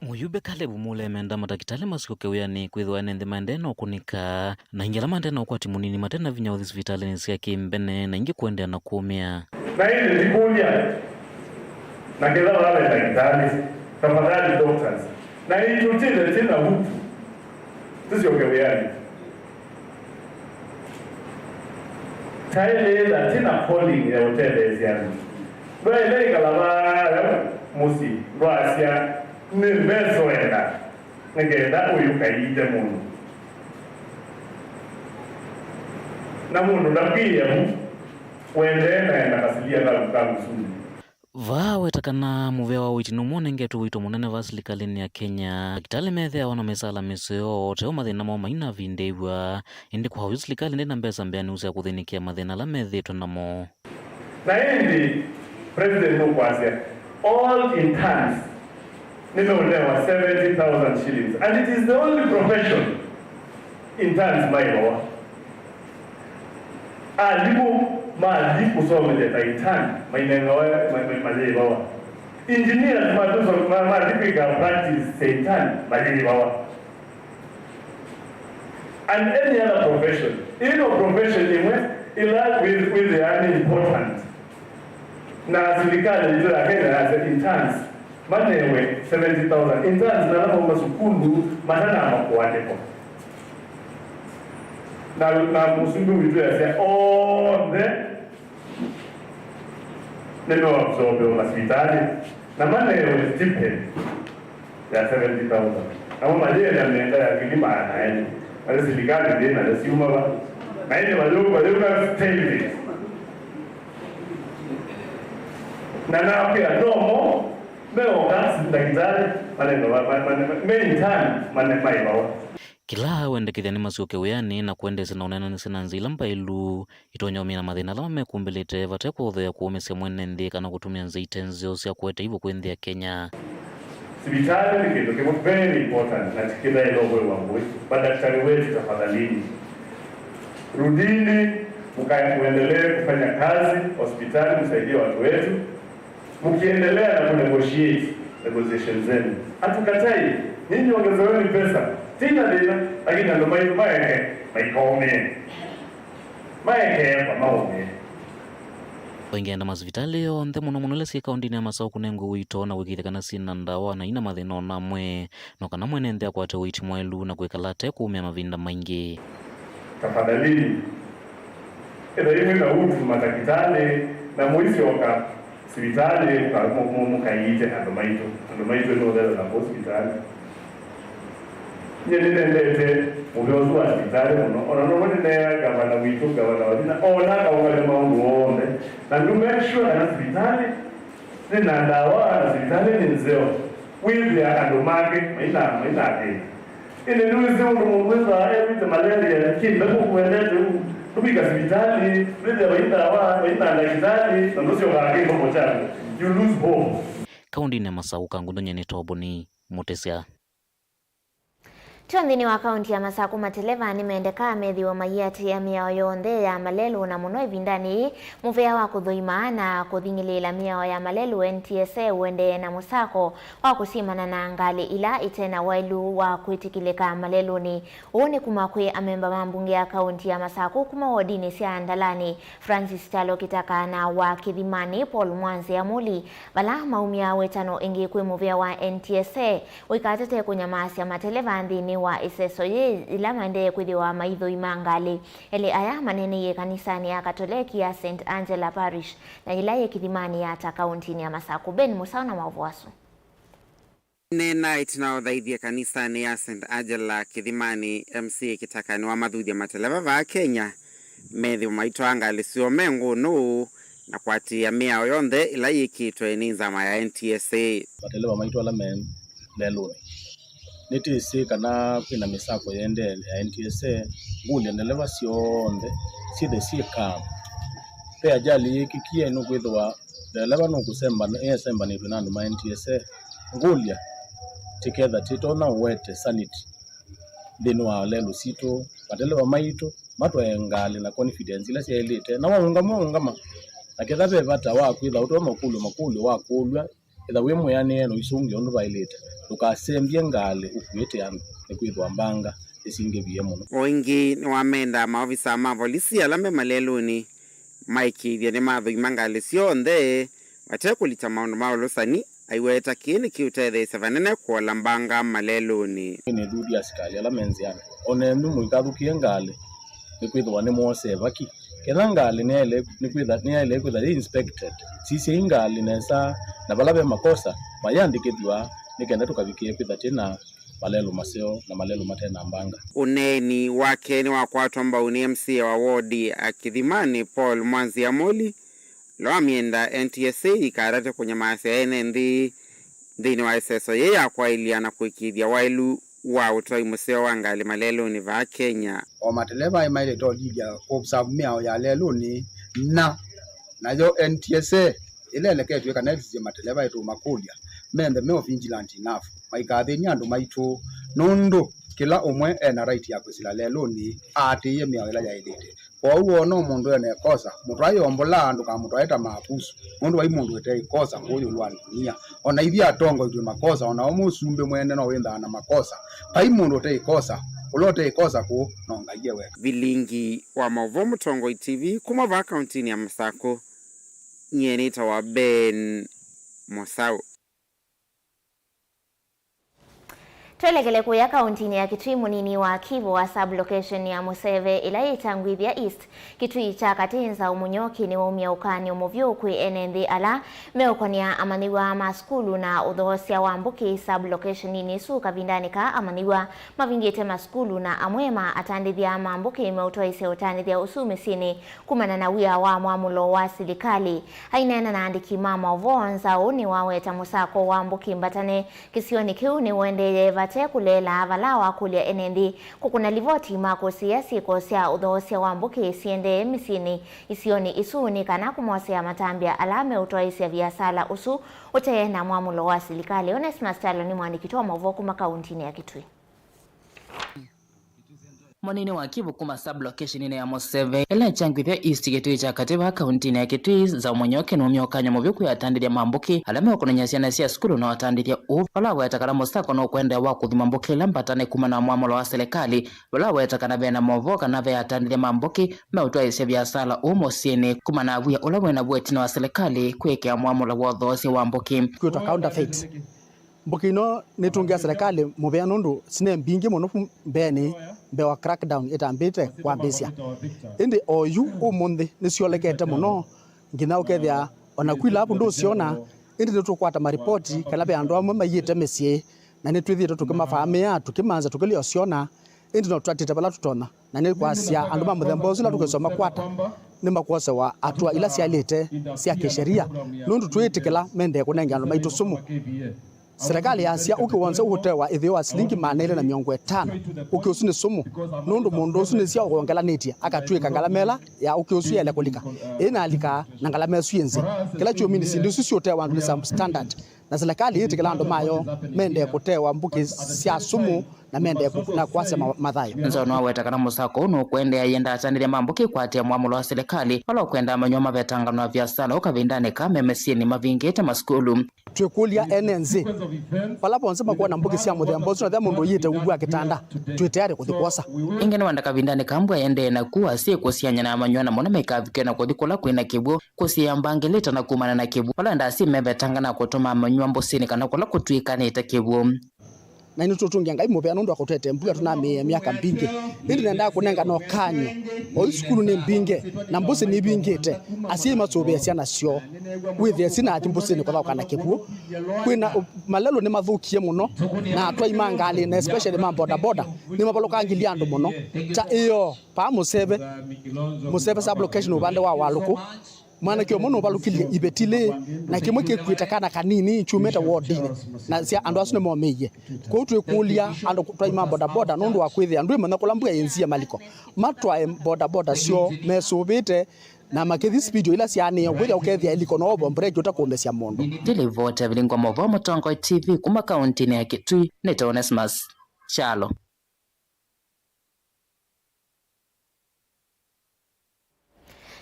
Mũyumbe Caleb Mule emenda matakĩtalĩ masyoke wĩanĩ kwĩthĩwa ene nthĩ maendee na ũkũnĩka, na aingĩ ala maendee na ũkwati mũnini mate na vinya ũthi sivitalĩnĩ sya kĩmbene na ingĩ kũendeea na kũũmĩa. Na ĩndĩ ndikũlya, na ketha vave ndakĩtalĩ, tafadhali doctors, na itũtĩle tĩ na vutu tũsyoke wĩanĩ. Taĩlĩĩla tĩ na calling ya ũtetheesya andũ. Ndwaĩle ĩkala vaya mũsyĩ ndwasya, "Nĩmesoenda," nĩ kenda ũyũkaĩte mũndũ. Na mũndũ ndakwĩĩa vu, wendee naenda kasilia kaku ka mũsumbi. Vaa aweta kana mũvea wa ũiiti nũmwe ũnengetwe ũito mũnene vaa silikalĩnĩ ya Kenya. Ndakĩtalĩ methĩawa na mĩsaala mĩseo, o te ũu mathĩna moo mainavindĩĩw'a. Ĩndĩ kwa oyu, silikalĩ ndĩ na mbesa mbĩanu sya kũthĩnĩkĩa mathĩna ala methĩĩtwe namo. Na ĩndĩ, President nũkwasya, all interns nĩmeũnewa seventy thousand shillings, and it is the only profession interns maĩvawa. Alimũ mathi kũsomethya ta intern mainengawa ma-, ma-, mayĩvawa. Engineers mathi kũso-, ma-, mathi kwĩka practice sya intern mayĩvawa. And any other profession. Ĩno profession ĩmwe ĩla wĩ-, wĩthĩaa nĩ important. Na silikalĩ yitũ ya Kenya yasya interns manewe seventy thousand. Interns nala mauma sukulu matanamba kũandĩkwa. Na, na mũsumbĩ witũ yasya onthe nĩmeũabsorbiwa masivitalĩ na manewe stipend ya seventy thousand. Namo mayĩenda mĩenda ya ngili maana elĩ. Nalĩ silikalĩ ndĩ nayo syuma va. Na ĩndĩ mayũ-, mayũka stages. Na nakwĩa nomo meoka ndakĩtalĩ. Manenga ma, ma, ma, ma, me in turn, mane, maĩvawa. Kĩla wendekethya nĩmasyoke wĩanĩ na kwendeesya na ũneenanĩsya na nzĩa ila mbaĩlu itonya ũmina mathĩna ala mamekumbĩlĩte vate kũthea kũũmĩsya mwene nthĩ kana kũtũmĩa nzĩa ite nzeo sya kũete ivo kwĩ nthĩ ya Kenya. Sivitalĩ nĩ kĩndũ kĩmwe very important na ti kĩthaĩlwa ũvwĩwa ngũĩ. Madaktarĩ wetu, tafadhalini, rudini, mkae muendelee kufanya kazi hospitali, msaidie watu wetu, mkiendelea na kunegotiate negotiations zenu. Hatukatai, nyinyi ongezeweni pesa, tina thĩna, lakini andũ maitũ maeke maikaũmĩe. Maeke kwa maũmĩe. Waingenda masivitalĩ onthe, mũno mũno ila syĩ kaũndĩnĩ ya Masaũ, kũnengwe ũito na kũĩkĩĩthya kana syĩ na ndawa na ina mathĩna o na amwe, no kana mwene nthĩ akwate ũiiti mwaĩlu na kwĩkala ate kũũmĩa mavinda maingĩ. Tafadhalini, ĩthai mwĩ na utu matakĩtalĩ na mũisyoka sivitalĩ mũka-, mũ-, mũ-, mũkaiite andũ maitũ. Andũ maitũ nũthela na kũu sivitalĩ. Nyie nĩnendete mũvea ũsu wa sivitalĩ mũno. O na novo nĩneea ngavana witũ, ngavana wa vinya, o na akaũngamya maũndũ onthe. Na nĩ make sure kana sivitalĩ nĩ na ndawa na sivitalĩ nĩ nzeo. Wĩthĩa andũ make maina, maina thĩna. Ĩndĩ nĩwĩsĩ ũndũ mũndũ wĩthĩawa ew'ĩte malaria, kĩ mbepũ kũendete ũu, ndũvika sivitalĩ, wĩthĩa vai ndawa, vai na ndakĩtalĩ, na ndũsyokaa kĩ ndomo kyaku. You lose hope. Kaũndĩnĩ ya Masaũ, Kangũndũ, nyie nĩ Toboni Mũtĩsya. Tyo nthĩnĩ wa kaũntĩ ya Masakũ, mateleva nĩmendekaa methĩwe maiatĩĩa mĩao yonthe ya malelũ, na mũno ĩvindanĩ yĩĩ mũvea wa kũthũima na kũthing'ĩlĩĩla mĩao ya malelũ, N T S A, ũendee na mũsako wa kũsimana na ngalĩ ila ite na waĩlu wa kwĩtĩkĩlĩka malelũnĩ. Ũũ nĩ kuma kwĩ amemba ma mbunge ya kaũntĩ ya Masakũ kuma wodinĩ sya Ndalani, Francis Kyalo Kĩtaka, na wa Kĩthimanĩ, Paul Mwanzĩa Mũli, vala maumya wĩtano ĩngĩ kwĩ mũvea wa N T S A ũikatete kũnyamaasya mateleva nthĩnĩ wa ĩseso yĩĩ yĩla maendee kwĩthĩwa maithũima ngalĩ. Elĩ aya maneeneie kanisanĩ ya Katoleki ya Saint Angela Parish na yĩla yĩ Kĩthimanĩ Yata, kaũntĩnĩ ya Masakũ. Ben Mũsaũ na maũvoo asu. Neenaa ĩtina wa ũthaithya kanisanĩ ya Saint Angela Kĩthimanĩ, M C A Kĩtaka nĩwamathuthya mateleva vaa Kenya methĩwe maitwaa ngalĩ syoo me ngũnũ na kũatĩĩa mĩao yonthe ĩla yĩkĩtwe nĩ nzama ya N T S A. Mateleva maitũ ala me lelũnĩ, nĩtĩsĩ kana kwĩna mĩsako yĩendee ya N T S A. Ngũlya ndeleva syonthe syĩthe syĩ calm. Ve ajali yĩkĩkie, nũkwĩthĩwa ndeleva nũkũsemba, nĩesembanĩtw'e na andũ ma N T S A. Ngũlya tĩketha tĩtonya ũwete sanity nthĩnĩ wa lelũ sitũ. Mateleva maitũ matwae ngalĩ na confidence ila syaĩlĩte, na waũngama, waũngama. Na ketha ve vata wa kwĩtha ũtonya ũkũlw'a makũlyo wakũlw'a, ĩtha wĩ mwĩanĩe na ũisũngĩa ũndũ vaĩlĩte. Ndũkasembye ngalĩ ũkuĩte andũ, nĩkwĩthĩwa mbanga nĩsingĩvie mũno. O ĩngĩ, nĩwamenda maovisa ma volisi ala me malelũnĩ maĩkĩĩthye nĩmathũima ngalĩ syonthe vate kũlikya maũndũ ma ũlũsani, aiweta kĩĩ nĩkĩũtetheesya vanene kũola mbanga malelũnĩ. Nĩthuthya asikalĩ ala me nzĩanĩ, o nenyu mũikathũkĩe ngalĩ, nĩkwĩthĩwa nĩmwosee vaki. Ketha ngalĩ nĩyaĩle, nĩkwĩtha, nĩyaĩle kwĩtha yĩ inspected, sisyai ngalĩ nesa, na vala ve makosa mayĩandĩkĩthw'a, nĩkenda tũkavikĩe kwĩtha twĩ na malelũ maseo na malelũ mate na mbanga. Ũneeni wake nĩwakwatwa mbau nĩ M C A wa wodi ya Kĩthimanĩ, Paul Mwanzĩa Mũli, ũla wamyenda N T S A ĩikatate kũnyamaasya ene nthĩ nthĩnĩ wa ĩseso yĩĩ ya kwaĩlya na kũĩkĩĩthya waĩlu wa ũtwai mũseo wa ngalĩ malelũnĩ vaa Kenya. O mateleva aĩ maĩlĩte ũlilya kũobserve mĩao ya lelũnĩ, na nayo N T S A ĩla ĩleketw'e kana ĩlisye mateleva ĩtũũmakũlya, menthe me vigilant enough, maikathĩny'a andũ maitũ, nũndũ kĩla ũmwe ena right ya kwĩsĩla lelũnĩ aatĩĩe mĩao ĩla yaĩlĩte. Kwoou woona mũndũ ena ĩkosa, mũtwae ombolaa, ndũkamũtwae ta maabusu, nũndũ vai mũndũ ũte ĩkosa kũũ ĩũlũ wa ndunia. O na ithyĩ atongoitw'e makosa, o na we mũsumbĩ mwene no wĩthaa na makosa. Vai mũndũ ũte ĩkosa, ũla ũte ĩkosa kũũ no Ngai e weka. Vilingi wa maũvoo Mũtongoi T V kuma vaa kaũntĩnĩ ya Masakũ, nyie nĩtawa Ben Mũsaũ. Twelekele kũya kaũntinĩ ya Kitui, mũnini wa Kivu wa sub-location ya Mũseve ĩla yĩ Kyangwithia East, Kitui kya Katĩ, Nzaũ Mũnyoki nĩwaumya ũkany'o mũvyũ kwĩ ene nthĩ ala meũkonea amanyĩw'a ma sukulu na ũthoosya wa mbũkĩ sub-location-inĩ ĩsu kavindanĩ kaa amanyĩw'a mavingĩte masukulu na amwe ma atandĩthya ma mbũkĩ meũtwaĩsya ũtandĩthya ũsu mĩsyĩnĩ kumana na wia wa mwamũlo wa silikalĩ. Aineena na andĩki ma maũvoo, Nzaũ nĩwaweta mũsako wa mbũkĩ mbatane kĩsionĩ kĩu nĩũendeeye vate kũleela vala wakũlya ene nthĩ kũkũna livoti ma kũsĩĩa syĩko sya ũthoosya wa mbũkĩ siendee mĩsyĩnĩ isionĩ isu nĩ kana kũmosea matambya ala meũtwaĩsya viasala ũsu ũte na mwamũlo wa silikalĩ. Onesmus Kyalo nĩ mũandĩki witũ wa maũvoo kuma kaũntinĩ ya Kitui. Mũnini wa Kivu kuma sub-location-inĩ ya Mũseve ĩla ĩkyangwĩthya East Kitui kya Katĩ vaa kaũntinĩ ya Kitui, Nzaũ Mũnyoki nĩwaumya ũkany'o mũvyũ kwĩ atandĩthya ma mbũkĩ ala meũkonany'a syana sya sukulu na atandĩthya ũũ vala aweta kana mũsako nũkũendeea wa kũthima mbũkĩ ila mbatane kumana na mwamũlo wa silikalĩ, vala aweta kana vena maũvoo kana ve atandĩthya ma mbũkĩ meũtwaĩsya viasala ũũ mũsyĩnĩ kumana na wia ũla wĩ naw'o ĩtina wa silikalĩ kwĩkĩa mwamũlo wa ũthoosya wa mbũkĩ. Kwĩtwa counterfeit. Mbũkĩ ino nĩtũngĩa silikalĩ mũvea nũndũ sine mbingĩ mũno vu mbeenĩ, mbee wa crackdown ĩtambĩte kwambĩĩsya. Ĩndĩ oyu ũmũnthĩ nĩsyolekete mũno, nginya ũkethĩa ona kwĩ lavu ndũsyona, ĩndĩ nĩtũkwata maripoti kana ve andũ amwe maiĩte mĩsyĩ, na nĩtwĩthĩĩtwe tũkĩmavamĩa, tũkĩmanza, tũkĩlea ũsyona, ĩndĩ no tũtatĩte vala tũtonya. Na nĩ kwasya andũ ma mũthemba ũsu ĩla tũkwĩsa makwata nĩmakwosewa atua ila syaĩlĩte sya kĩsheria, nũndũ twĩĩtĩkĩla mendee kũnenga andũ maitũ sumu. Serikali yasya ũkĩ w'onthe ũũtewa ĩtheo wa silingi maana elĩ na mĩongo ĩtano. Ũkĩ ũsu nĩ sumu, nũndũ mũndũ ũsu nĩsya ũwongelanĩtye akatw'ĩka ngalama ĩla ya ũkĩ ũsu yaĩle kũlika ĩnalika, na ngalama ĩsu yĩ nzĩ. Kĩla kyumini syĩndũ isu siũtewa andũ nĩ substandard. Na silikalĩ yĩtĩkĩla andũ mayo mendee kũtewa mbũkĩ sya sumu na mendee kũ-, na kwasya ma-, mathayũ. Nzaũ nĩwaweta kana mũsako ũũ nũkũendeea yenda atandĩthya ma mbũkĩ kwatĩa mwamũlo wa silikalĩ vala ũkwenda amanyĩw'a mavetangano na viasala ũũ kavindanĩ kaa me mĩsyĩnĩ mavingĩte masukulu. Twĩkũlya ene nzĩ vala vonthe makwona mbũkĩ sya mũthemba ũsu, na ethĩwa mũndũ ũiĩte ungu wa kĩtanda, twĩ tayarĩ kũthi kwosa. Ĩngĩ nĩwenda kavindanĩ kaa mbua ĩendee naku asyai kũsiany'a na amanyĩw'a na mũno maikavikĩwe na kũthi kũla kwĩna kĩw'ũ. Kũsiĩa mbangĩlĩte na kumana na kĩw'ũ, vala endaa syĩ mevetanga na kũtũma amanyĩw'a mbũsĩnĩ kana kũla kũtw'ĩkanĩte kĩw'ũ. Na nĩtũtũngĩa Ngai mũvea nũndũ wa kũtũete mbua tũnamĩĩe myaka mbingĩ. Ĩndĩ nendaa kũnengana ũkany'o. Oyu sukulu nĩ mbingĩ, na mbũsĩ nĩivingĩte. Asyai masũvĩe syana syoo. Wĩthĩe syĩna athi mbũsĩnĩ kũthaũka na kĩw'ũ. Kwĩna ũ-, malelũ nĩmathũkie mũno, na atwai ma ngalĩ, na especially ma bodaboda, nĩmavalũkangilye andũ mũno. Ta ĩyo, paa Mũseve, Mũseve sub-location ũvande wa Walũkũ. Mwanake ũmwe nũvalũkilye iveti lĩĩ, na kĩmwe kĩkuĩte kana kanini kyumĩte wodinĩ, na sya andũ asu nĩmomĩie. Kwoou twĩkũlya andũ twai ma bodaboda nũndũ wa kwĩthĩa ndwĩmanya kũla mbua yĩnzie maliko. Matwae bodaboda syoo mesũvĩte na makĩthi speed o ila syaanĩe, kwĩthĩa ũkethĩa ĩliko no ũvo mbreki ũtakũũmĩsya mũndũ. Nĩ livoti ya Vilingwa Maũvoo Mũtongoi T V kuma kaũntinĩ ya Kitui, nĩtawa Onesmus Kyalo.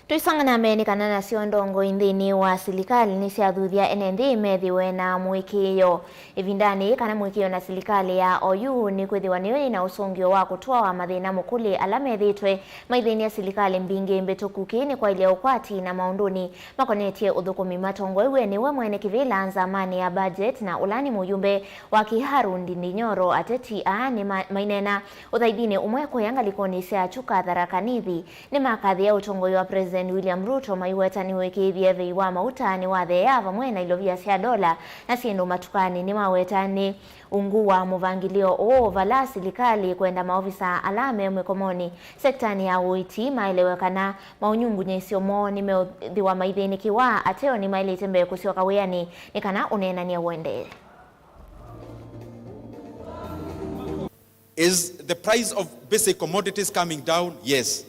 Tũisonga na mbee nĩ kana nasyo ndongoi nthĩnĩ wa silikalĩ nĩsyathuthya ene nthĩ methĩwe na mũĩkĩĩo ĩvindanĩ yĩĩ kana mũĩkĩĩo na silikalĩ ya oyu nĩkwĩthĩwa nĩyo yĩna ũsũngĩo wa kũtwawa mathĩna mũkũlĩ ala methĩĩtwe maithĩny'a silikalĩ mbingĩ mbĩtũku. Kĩĩ nĩ kwaĩlya ũkwati na maũndũnĩ makonetye ũthũkũmi matongoew'e nĩwe mwene kĩvĩla nzamanĩ ya budget na ũla nĩ mũyumbe wa Kiharu Ndindi Nyoro. Ateti aa nĩ ma-, maineena ũthaithinĩ ũmwe kũya ngalĩkonĩ sya Chuka Tharaka Nithi. Nĩmakathĩa ũtongoi wa President William Ruto maiweta nĩwĩkĩĩthye vei wa mauta nĩwatheea vamwe na ilovia sya ndola na syĩndũ matukanĩ. Nĩmaweta nĩ ungu wa mũvangĩlĩo ũũ vala silikalĩ kwenda maovisa ala me mĩkomonĩ sektanĩ ya ũiiti maelewe kana maũnyungunyĩsyo moo nĩmeũthĩwa maithĩnĩkĩwa. Ateo nĩmaĩlĩte mbee kũsyoka wĩanĩ nĩ kana ũneenany'a ũendee. Is the price of basic commodities coming down? Yes.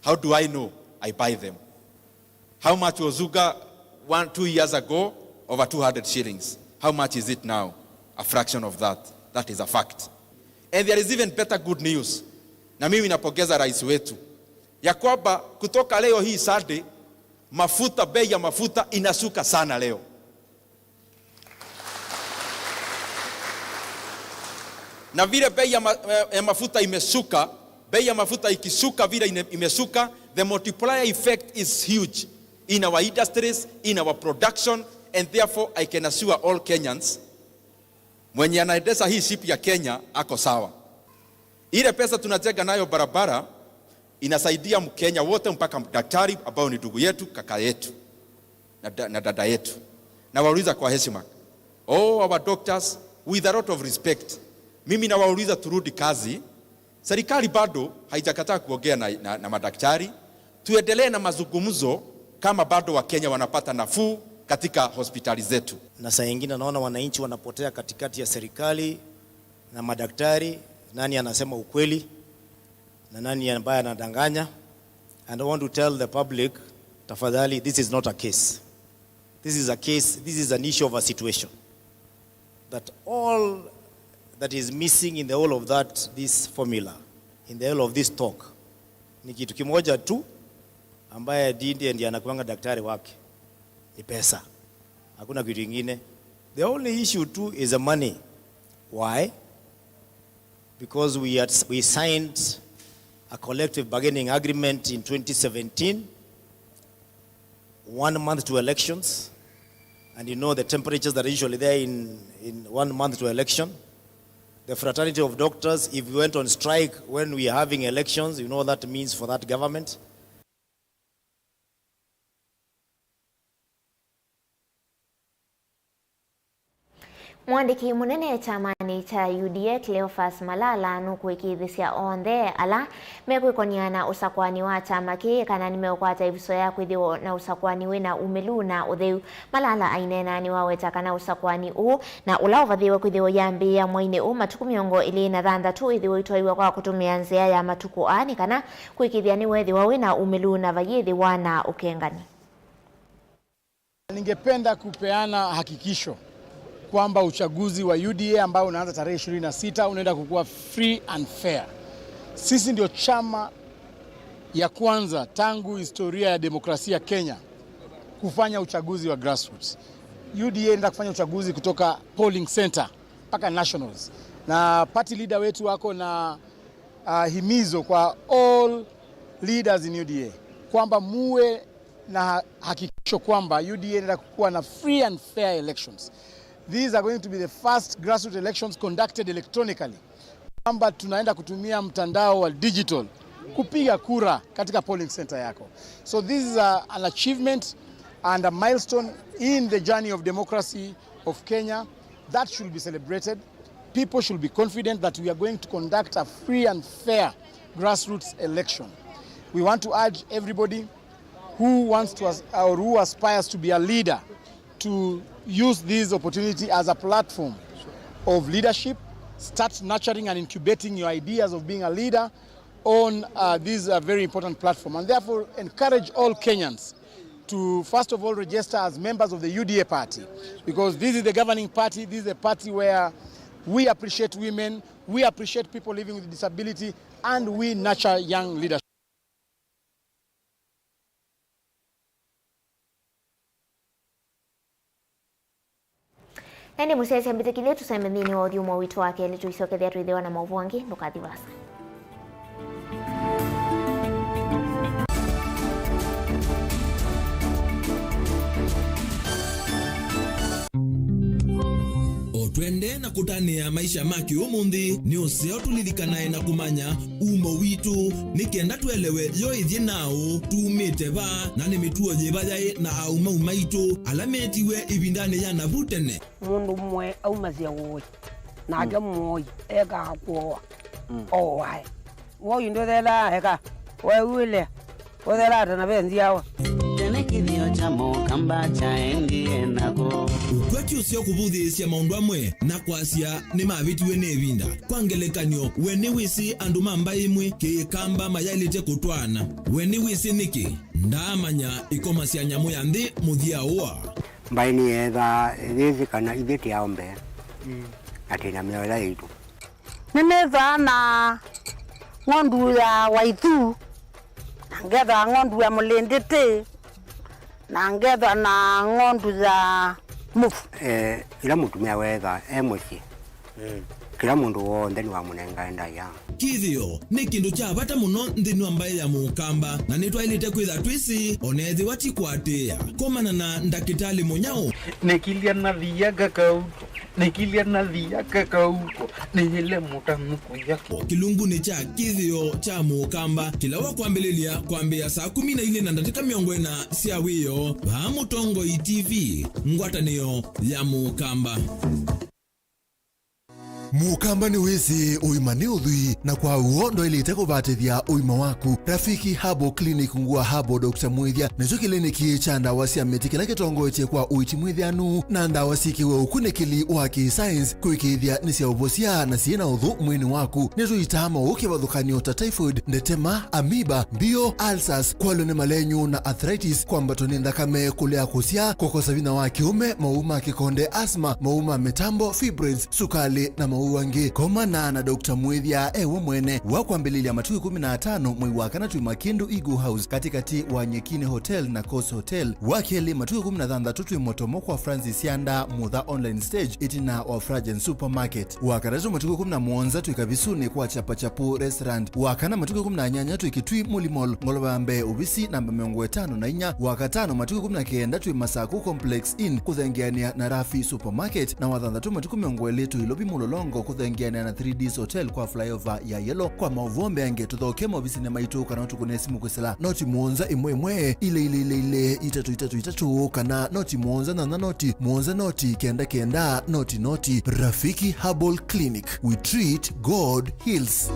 How do I know? I buy them. How much was uga one, two years ago? Over two hundred shillings. How much is it now? A fraction of that. That is a fact. And there is even better good news. Na mimi napongeza rais wetu ya kwamba kutoka leo hii Sunday, mafuta, bei ya mafuta inashuka sana leo. Na vile bei ya ma-, eh, ya mafuta imeshuka, bei ya mafuta ikishuka vile ine-, imeshuka, the multiplier effect is huge in our industries, in our production, and therefore I can assure all Kenyans Mwenye anaendesha hii ship ya Kenya ako sawa. Ile pesa tunajenga nayo barabara inasaidia Mkenya wote, mpaka daktari ambao ni ndugu yetu, kaka yetu na, da, na dada yetu. Nawauliza kwa heshima, all our doctors, with a lot of respect, mimi nawauliza turudi kazi. Serikali bado haijakataa kuongea na, na, na madaktari. Tuendelee na mazungumzo kama bado Wakenya wanapata nafuu katika hospitali zetu. Na saa ingine naona wananchi wanapotea katikati ya serikali na madaktari, nani anasema ukweli na nani ambaye anadanganya. And I want to tell the public, tafadhali, this is not a case. This is a case, this is an issue of a situation. That all that is missing in the whole of that, this formula, in the whole of this talk, ni kitu kimoja tu, ambaye D D ndiye anakuanga daktari wake, ni pesa. Hakuna kitu ingine. The only issue tu is the money. Why? Because we had, we signed a collective bargaining agreement in twenty seventeen, one month to elections, and you know the temperatures that are usually there in, in one month to election. The fraternity of doctors, if we went on strike when we are having elections, you know what that means for that government. Mwandĩki mũnene kyamanĩ kya U D A, Cleophas Malala, nũkũĩkĩĩthĩsya onthe ala mekwĩkony'a na ũsakũani wa kyama kĩĩ kana nĩmeũkwata ĩvuso ya kwĩthĩwa na ũsakũani wĩna umĩlu na ũtheu. Malala aineena nĩwaweta kana ũsakũani ũũ, na ũla ũvathĩĩwe kwĩthĩwa ũyambĩĩa mwainĩ ũũ matukũ mĩongo ĩlĩ na thanthatũ, wĩthĩwe ũitwaiwa kwa kũtũmĩa nzĩa ya matukũ aa nĩ kana kũĩkĩĩthya nĩweethĩwa wĩna umĩlu na vayĩthĩwa na ũkengani. Ningependa kupeana hakikisho kwamba uchaguzi wa U D A ambao unaanza tarehe ishirini na sita unaenda kukuwa free and fair. Sisi ndio chama ya kwanza tangu historia ya demokrasia Kenya kufanya uchaguzi wa grassroots. U D A inaenda kufanya uchaguzi kutoka polling center mpaka nationals. Na party leader wetu wako na, ah, himizo kwa all leaders in U D A kwamba muwe na ha-, hakikisho kwamba U D A inaenda kuwa na free and fair elections. These are going to be the first grassroots elections conducted electronically, kwamba tunaenda kutumia mtandao wa digital kupiga kura katika polling center yako. So this is a, an achievement and a milestone in the journey of democracy of Kenya. That should be celebrated. People should be confident that we are going to conduct a free and fair grassroots election. We want to urge everybody who wants to as-, or who aspires to be a leader to use this opportunity as a platform of leadership, start nurturing and incubating your ideas of being a leader on, uh, this, uh, very important platform, and therefore encourage all Kenyans to, first of all, register as members of the U D A party, because this is the governing party, this is the party where we appreciate women, we appreciate people living with disability, and we nurture young leadership. Na ĩndĩ mũsyaĩĩsya mbĩtĩkĩlye tũsembe nthĩnĩ wa ũthyũmũo witũ wa kelĩ, tũisyokethĩa twĩthĩwa na maũvoo angĩ, ndũkathi vaasa. O twendee na kũtanĩa maisha ma kĩũmũnthĩ, nĩ ũseo tũlilikanae na kũmanya umo witũ, nĩ kenda tũelewe yo ĩthyĩ naaũ, tumĩte va, na nĩ mĩtuo yĩva yaĩ na aũmau maitũ ala meetiwe ĩvindanĩ ya navu tene. Mũndũ ũmwe aumasya ũĩ, nake, mm, mũoi ekaa kũoa, mm, ooae. Woi ndũthelaa eka, weew'ĩle ũthelaa ta na ve nzyawa. Tene kĩthĩo kya Mũkamba kyaendie nako. Ũkw'a ti ũseo kũvũthĩĩsya maũndũ amwe na kwasya nĩmavĩtiwe nĩ ĩvinda. Kwa ngelekany'o, we nĩwĩsĩ andũ ma mbaĩ ĩmwe Kĩkamba mayaĩlĩte kũtwaana? We nĩwĩsĩ nĩkĩ? Ndaamanya ĩkoma sya nyamũ ya nthĩ mũthya ũa. Mbaĩ nĩyeethaa yĩsĩ kana ithyĩ tĩ ao mbee, mm, na twĩ na mĩao ĩla yaitũ. Nĩnĩthaa na ng'ondu ya waithu, na ngethaa ng'ondu ya mũlĩndĩtĩ, na ngethaa na ng'ondu ya mũvu. Eh, ĩla mũtumĩa weethaa e mũsyĩ, mm, kĩla mũndũ w'onthe nĩwamũnengae ndaĩa. Kĩthĩo nĩ kĩndũ kya vata mũno nthĩnĩ wa mbaĩ ya Mũkamba, na nĩtwaĩlĩte kwĩtha twĩsĩ, o na ethĩwa ti kũatĩĩa. Komana na Ndakĩtalĩ Mũnyaũ. Nĩkilya na thia ngakauto. Nĩkilya na thia kekauko, nĩyĩle mũtanu kũya. O kĩlungunĩ kya kĩthĩo kya Mũkamba, kĩla wa kwambĩlĩlya kwambĩĩa saa kũmi na ilĩ na ndatĩka mĩongo ĩna sya wĩoo, vaa Mũtongoi T V, ngwatanĩo ya Mũkamba. Mũkamba nĩwĩsĩ ũima nĩ ũthwii, na kwa w'o ndwaĩlĩte kũvatĩthya ũima waku. Rafiki Herbal Clinic, ngua Herbal Doctor Mwĩthya, nĩkyo kĩliniki kya ndawa sya mĩtĩ kĩla kĩtongoetye kwa ũiiti mwĩthĩanu na ndawa syĩkĩwe ũkunĩkĩli wa kĩ-science kũĩkĩĩthya nĩ sya ũvosya na syĩ na ũthũ mwĩĩnĩ waku. Nĩtũitaa maũũ kĩvathũkany'o ta typhoid, ndetema, amoeba, mbio, ulcers, kwalwa nĩ malenyu na arthritis, kwambatwa nĩ nthakame, kũlea kũsyaa, kũkosa vinya wa kĩũme, maũũ ma kĩkonde, asthma, maũũ ma mĩtambo, fibroids, sukalĩ, na maũũ angĩ. Komana na Doctor Mwĩthya e we mwene wa kwambĩlĩlya matukũ ĩkũmi na atano mwei wa kana twĩ Makindu Eagle House, katĩkatĩ wa Nyekine Hotel na Coast Hotel. Wa kelĩ, matukũ ĩkũmi na thanthatũ twĩ Motomo kwa Francis Sianda, Mutha Online Stage, ĩtina wa Fragen Supermarket. Wa katatũ, matukũ ĩkũmi na mũonza twĩ Kavisunĩ kwa Chapa Chapu Restaurant. Wa kana, matukũ ĩkũmi na nyanya twĩ Kitui Muli Mall, ngolova ya mbee, ovisi namba mĩongo ĩtano na inya. Wa katano, matukũ ĩkũmi na kenda twĩ Masaku Complex Inn kũthengeanĩa na Rafi Supermarket. Na wa thanthatũ, matukũ mĩongo ĩlĩ twĩ Ilovi Mulolongo kũthengeanĩa na three Ds Hotel kwa flyover ya Yellow. Kwa maũvoo mbeange, tũthokee maovisinĩ maitũ kana ũtũkũne simũ kwĩsĩla noti mũonza ĩmwe ĩmwe, ilĩ ilĩ ilĩ ilĩ, itatũ itatũ itatũ, kana noti mũonza nyanya noti, mũonza noti, kenda kenda, noti noti. Rafiki Herbal Clinic, we treat, God heals.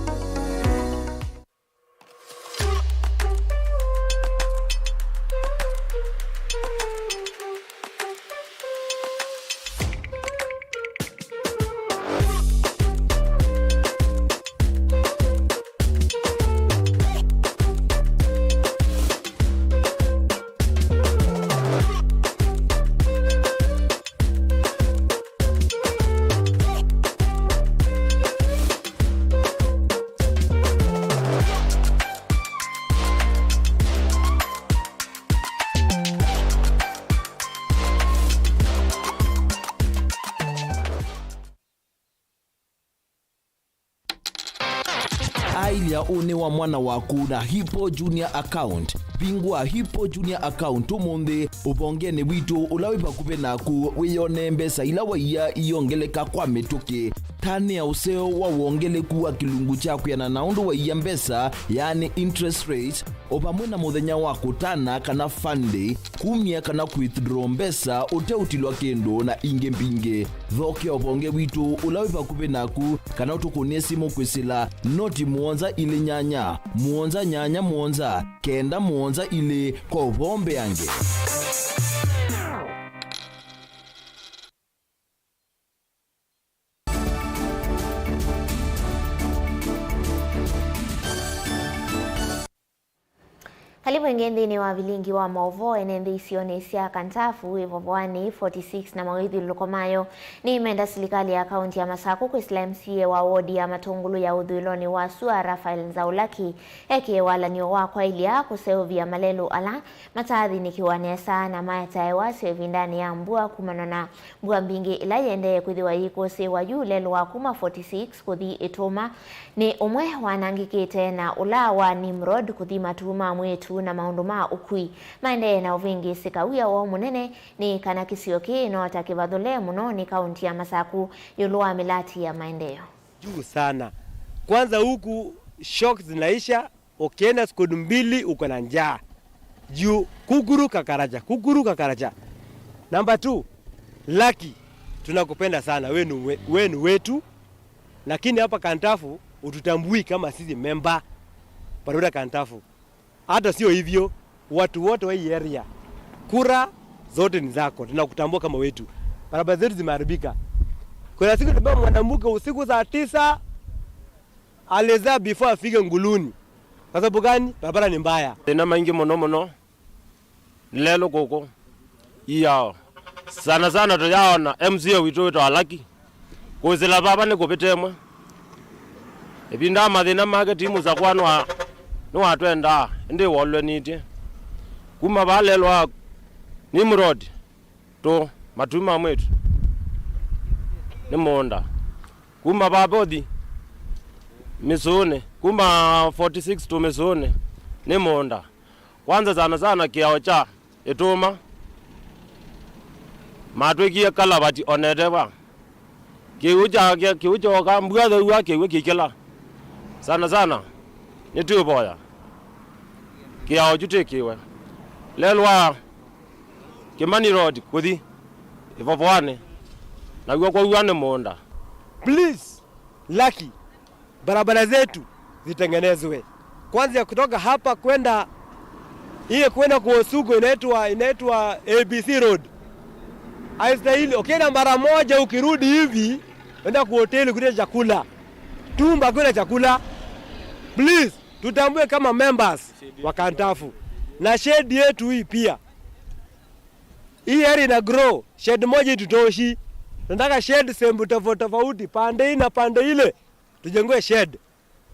Ailya ũnĩ wa mwana waku na Hippo Junior Account. Vingũa Hippo Junior Account ũmũnthĩ ũvongenĩ witũ ũla wĩ vakuvĩ naku, wĩyonee mbesa ila waia iongeleka kwa mĩtũkĩ. Tanĩa ũseo wa wongeleku wa kĩlungu kya kwĩana na ũndũ waia mbesa, yaani interest rate, o vamwe na mũthenya wa kũtana kana fund day, kumya kana withdraw mbesa ũteũtilwa kĩndũ, na ingĩ mbingĩ. Thokea ũvonge witũ ũla wĩ vakuvĩ naku, kana ũtũkũnĩe simũ kwĩsĩla noti mũonza ilĩ nyanya, mũonza nyanya mũonza, kenda mũonza ilĩ kwa ũvoo mbeange. Karibu ĩngĩ nthĩnĩ wa vilingi wa maũvoo. Ene nthĩ isionĩ sya Kantafu, Ĩvovoanĩ, forty six na mawĩthyũlũlũko mayo nĩmenda silikalĩ ya kaunti ya Masaku kwĩsĩla M C A wa wodi ya Matũngũlũ ya ũthũĩlonĩ wa sua, Raphael Nzaulaki, ekĩe walany'o wa kwaĩlya kũseũvya malelũ ala mataathĩnĩkĩwa nesa na maetaewa syo ĩvindanĩ ya mbua kumana na mbua mbingĩ ĩla yĩendee kwĩthĩwa yĩkũsĩĩwa yu lelũ wa kuma forty six kũthi Ĩtũma nĩ ũmwe wanangĩkĩte, na ũla wa Nimrod kũthi Matuu ma Mwĩĩtu na maũndũ ma ũkui maendee na ũvĩngĩĩsĩka. Wia woo mũnene nĩ kana kĩsio kĩĩ no ta kĩvathũle mũno nĩ kaunti ya Masaku ĩũlũ wa mĩlati ya maendeeo. Juu sana. Kwanza huku shock zinaisha, ukienda siku mbili uko na njaa. Juu kukuru kakaracha, kukuru kakaracha. Number two, Lucky, tunakupenda sana, wewe ni we-, wewe ni wetu. Lakini hapa Kantafu ututambui kama sisi member. Barura Kantafu. Hata sio hivyo, watu wote wa hii area, kura zote ni zako, tunakutambua kama wetu. Barabara zetu zimeharibika. Kuna siku tulibeba mwanamke usiku saa tisa, alizaa before afike Nguluni. Kwa sababu gani? Barabara ni mbaya. Thĩna maingĩ mũno mũno. Nĩ lelũ kũkũ. Iyao. Sana sana tũyaona M C A witũ wĩtawa Lucky. Kwĩsĩla vava nĩ kũvĩta ĩmwe. Ĩvindaa mathĩna make ti mũsakwa nĩwa-, nĩwatwendaa, ĩndĩ wolwenĩtye. Kuma vaa lelũ wa Nimrod, tũ Matuu ma Mwĩĩtu. Nĩ mũũnda. Kuma vaa bothi Mĩsũnĩ, kuma forty six tũ Mĩsũnĩ, nĩ mũũnda. Kwanza sana sana kĩao kya Ĩtũma, matwĩkie kalavati onete va. Kĩw'ũ kya, kya, kĩw'ũ kyoka, mbua theua, kĩw'ũ kĩkĩla. Sana sana, nĩtwĩvoya kĩao kyu tĩkĩwe. Lelwa Kĩmani Road kũthi Ĩvovoanĩ, naw'o kwaua nĩ mũũnda. Please, Lucky, barabara zetu zitengenezwe. Kwanza ya kutoka hapa kwenda, ile kwenda kwa Osugo inaitwa, inaitwa A B C Road. Haistahili, ukienda mara moja ukirudi hivi, enda kwa hoteli kutia chakula. Tumba kuna chakula. Please, tutambue kama members wa Kantafu. Na shade yetu hii pia. Hii area ina grow, shade moja itutoshi. Tunataka shade sehemu tofauti tofauti, pande hii na pande ile. Tujengwe shade.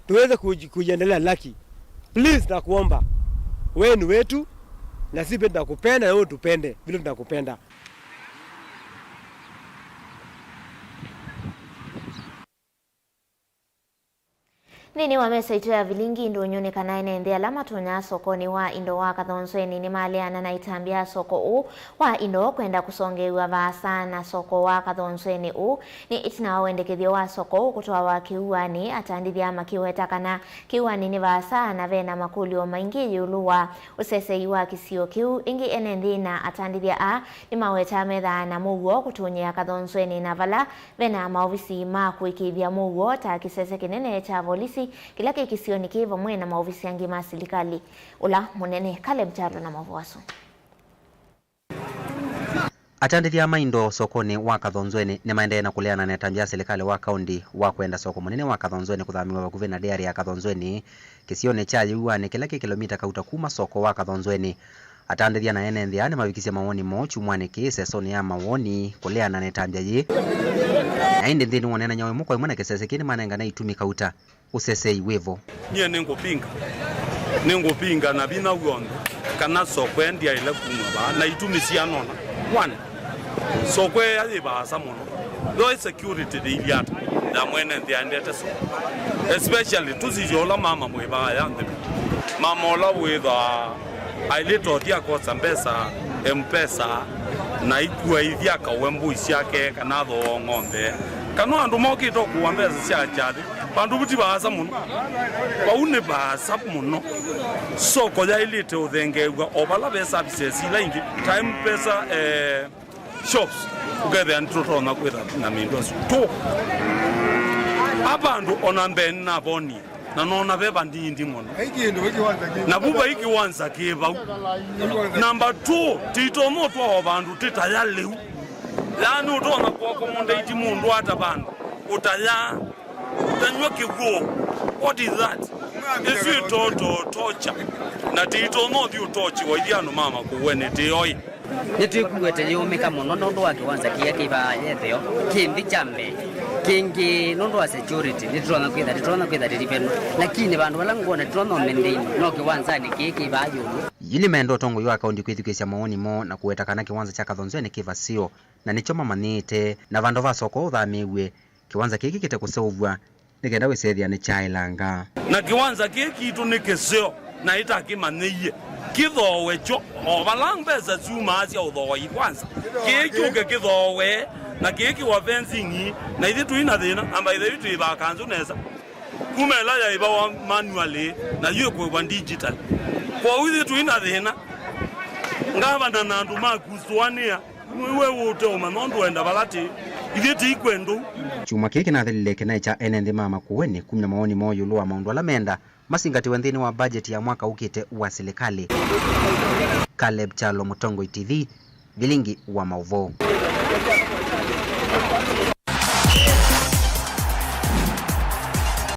Tuweze kuji-, kujiendelea Lucky. Please, nakuomba. Wewe ni wetu, na sisi pia tunakupenda, na wewe utupende vile tunakupenda. Nthĩnĩ wa mesa itũ ya vilingi, ndũnyũ nĩ kana ene nthĩ ala matonyaa sokonĩ wa indo wa Kathonzweni nĩmaleana na ĩtambya soko ũũ wa indo kwenda kũsongeew'a vaasa na soko wa Kathonzweni ũũ. Nĩ ĩtina wa wendekethyo wa soko ũũ kũtwawa kĩuanĩ, atandĩthya makĩweta kana kĩuanĩ nĩ vaasa na ve na makũlyo maingĩ ĩũlũ wa ũsesei wa kĩsio kĩu. Ĩngĩ ene nthĩ na atandĩthya aa nĩmawetaa methaa na mũuo kũtũnyĩa Kathonzweni na vala ve na maovisi ma kũĩkĩĩthya mũuo ta kĩsese kĩnene kya volisi kĩla kĩ kĩsionĩ kĩĩ vamwe na maovisi angĩ ma silikalĩ. Ũla mũnene Caleb Kyalo na maũvoo asu. Atandĩthya ma indo sokonĩ wa Kathonzweni nĩmaendee na kũleana na ĩtambya ya silikalĩ wa kaũnti wa kwenda soko mũnene wa Kathonzweni kũthamĩwa vakuvĩ na ndĩarĩ ya Kathonzweni, kĩsionĩ kya Yĩuanĩ kĩla kĩ kĩlomita kauta kuma soko wa Kathonzweni. Atandĩthya na ene nthĩ aa nĩmavikisye mawoni moo kyumwanĩ kĩĩ sesonĩ ya mawoni kũleana na ĩtambya yĩĩ. Na ĩndĩ nthĩnĩ wa ũneenany'a wa ĩmwe kwa ĩmwe na kĩsese kĩĩ nĩmanengane itumi kauta. Ũsesei wĩvo. Niĩ nĩngũpinga, nĩngũpinga na vinya w'onthe kana soko ĩĩ ndyaĩle kuma vaa, na itumi syanona. One, soko ĩĩ yĩ vaasa mũno. Yo security ndĩilyĩ ata ya mwene nthĩ aendete soko? Especially tũsisye ũla mama mwĩ vaa ya nthĩ. Mama ũla wĩthaa ailĩte ũthi akosa mbesa M-Pesa, na ikuaithya akaue mbũi syake kana athooa ng'ombe, kana andũ mokĩte ũkũa mbesa sya kyathĩ. Vandũ vu ti vaasa mũno. Vau nĩ vaasa mũno. Soko yaĩlĩte ũthengeew'a o vala ve services ila ingĩ. Ta M-Pesa, eh, shops, ũkethĩa nĩtũtonya kwĩtha na mĩndũ asu. Tũ. Ava andũ ona mbee nĩnavonie, na noona ve vanini mũno. Vai kĩndũ, vai kĩwanza kĩ. Na vu vai kĩwanza kĩ vau. Kĩwanza. Number two, tĩitonya ũtwawa vandũ tĩ tayari lĩu. Yaani ũtonya kũ accommodate mũndũ ata vandũ ũtaya. Ũtanywa kĩw'ũ. What is that? Ĩsu ĩtoto tocha. Na tĩitonya ũthi ũtochiwa ithyĩ andũ mama kũue nĩ tĩoi. Nĩtwĩkuĩte yĩũmĩka mũno nũndũ wa kĩwanza kĩya kĩ vaa yetheo kĩ nthĩ kya mbee. Kĩngĩ, nũndũ wa security, nĩtũtonya kwĩtha, tũtonya kwĩtha tũlivenwa. Lakini vandũ vala ngwona tũtonya ũmendeini no kĩwanzanĩ kĩĩ kĩ vaa ĩũlũ. Yu nĩmenda ũtongoi wa kaũnti kwĩthukĩĩsya mawoni moo na kũweta kana kĩwanza kya Kathonzweni kĩ vaseo, na nĩkyo mamanyĩĩte, na vandũ va soko ũthamĩĩw'e, kĩwanza kĩkĩ kĩte kũseũvw'a nĩ kenda wĩsethĩa nĩkyaĩlanga. Na kĩwanza kĩĩ kitũ nĩ kĩseo, na ĩtakĩmanyĩie kĩthoowe kyo, o vala mbesa syumaa sya ũthooi kwanza. Kĩĩ kyũke kĩthoowe, na kĩĩ kĩwa fencing, na ithyĩ tũi na thĩna, na by the way twĩvaa kanzũ nesa. Kuma ĩla yaĩvawa manually, na yu ĩkũĩvwa digital. Kwoou ithyĩ tũi na thĩna. Ngavana na andũ maku sũanĩa. Nĩwe ũte ũmanya ũndũ wenda vala tĩ. Ithyĩ tĩikwenda ũu. Kyumwa kĩĩ kĩnathelile kĩnaĩ kya ene nthĩ ma Makueni kumya mawoni moo ĩũlũ wa maũndũ ala menda masingatĩwe nthĩnĩ wa mbajeti ya mwaka ũkĩte wa silikalĩ. Caleb Kyalo, Mũtongoi T V, Vilingi wa Maũvoo.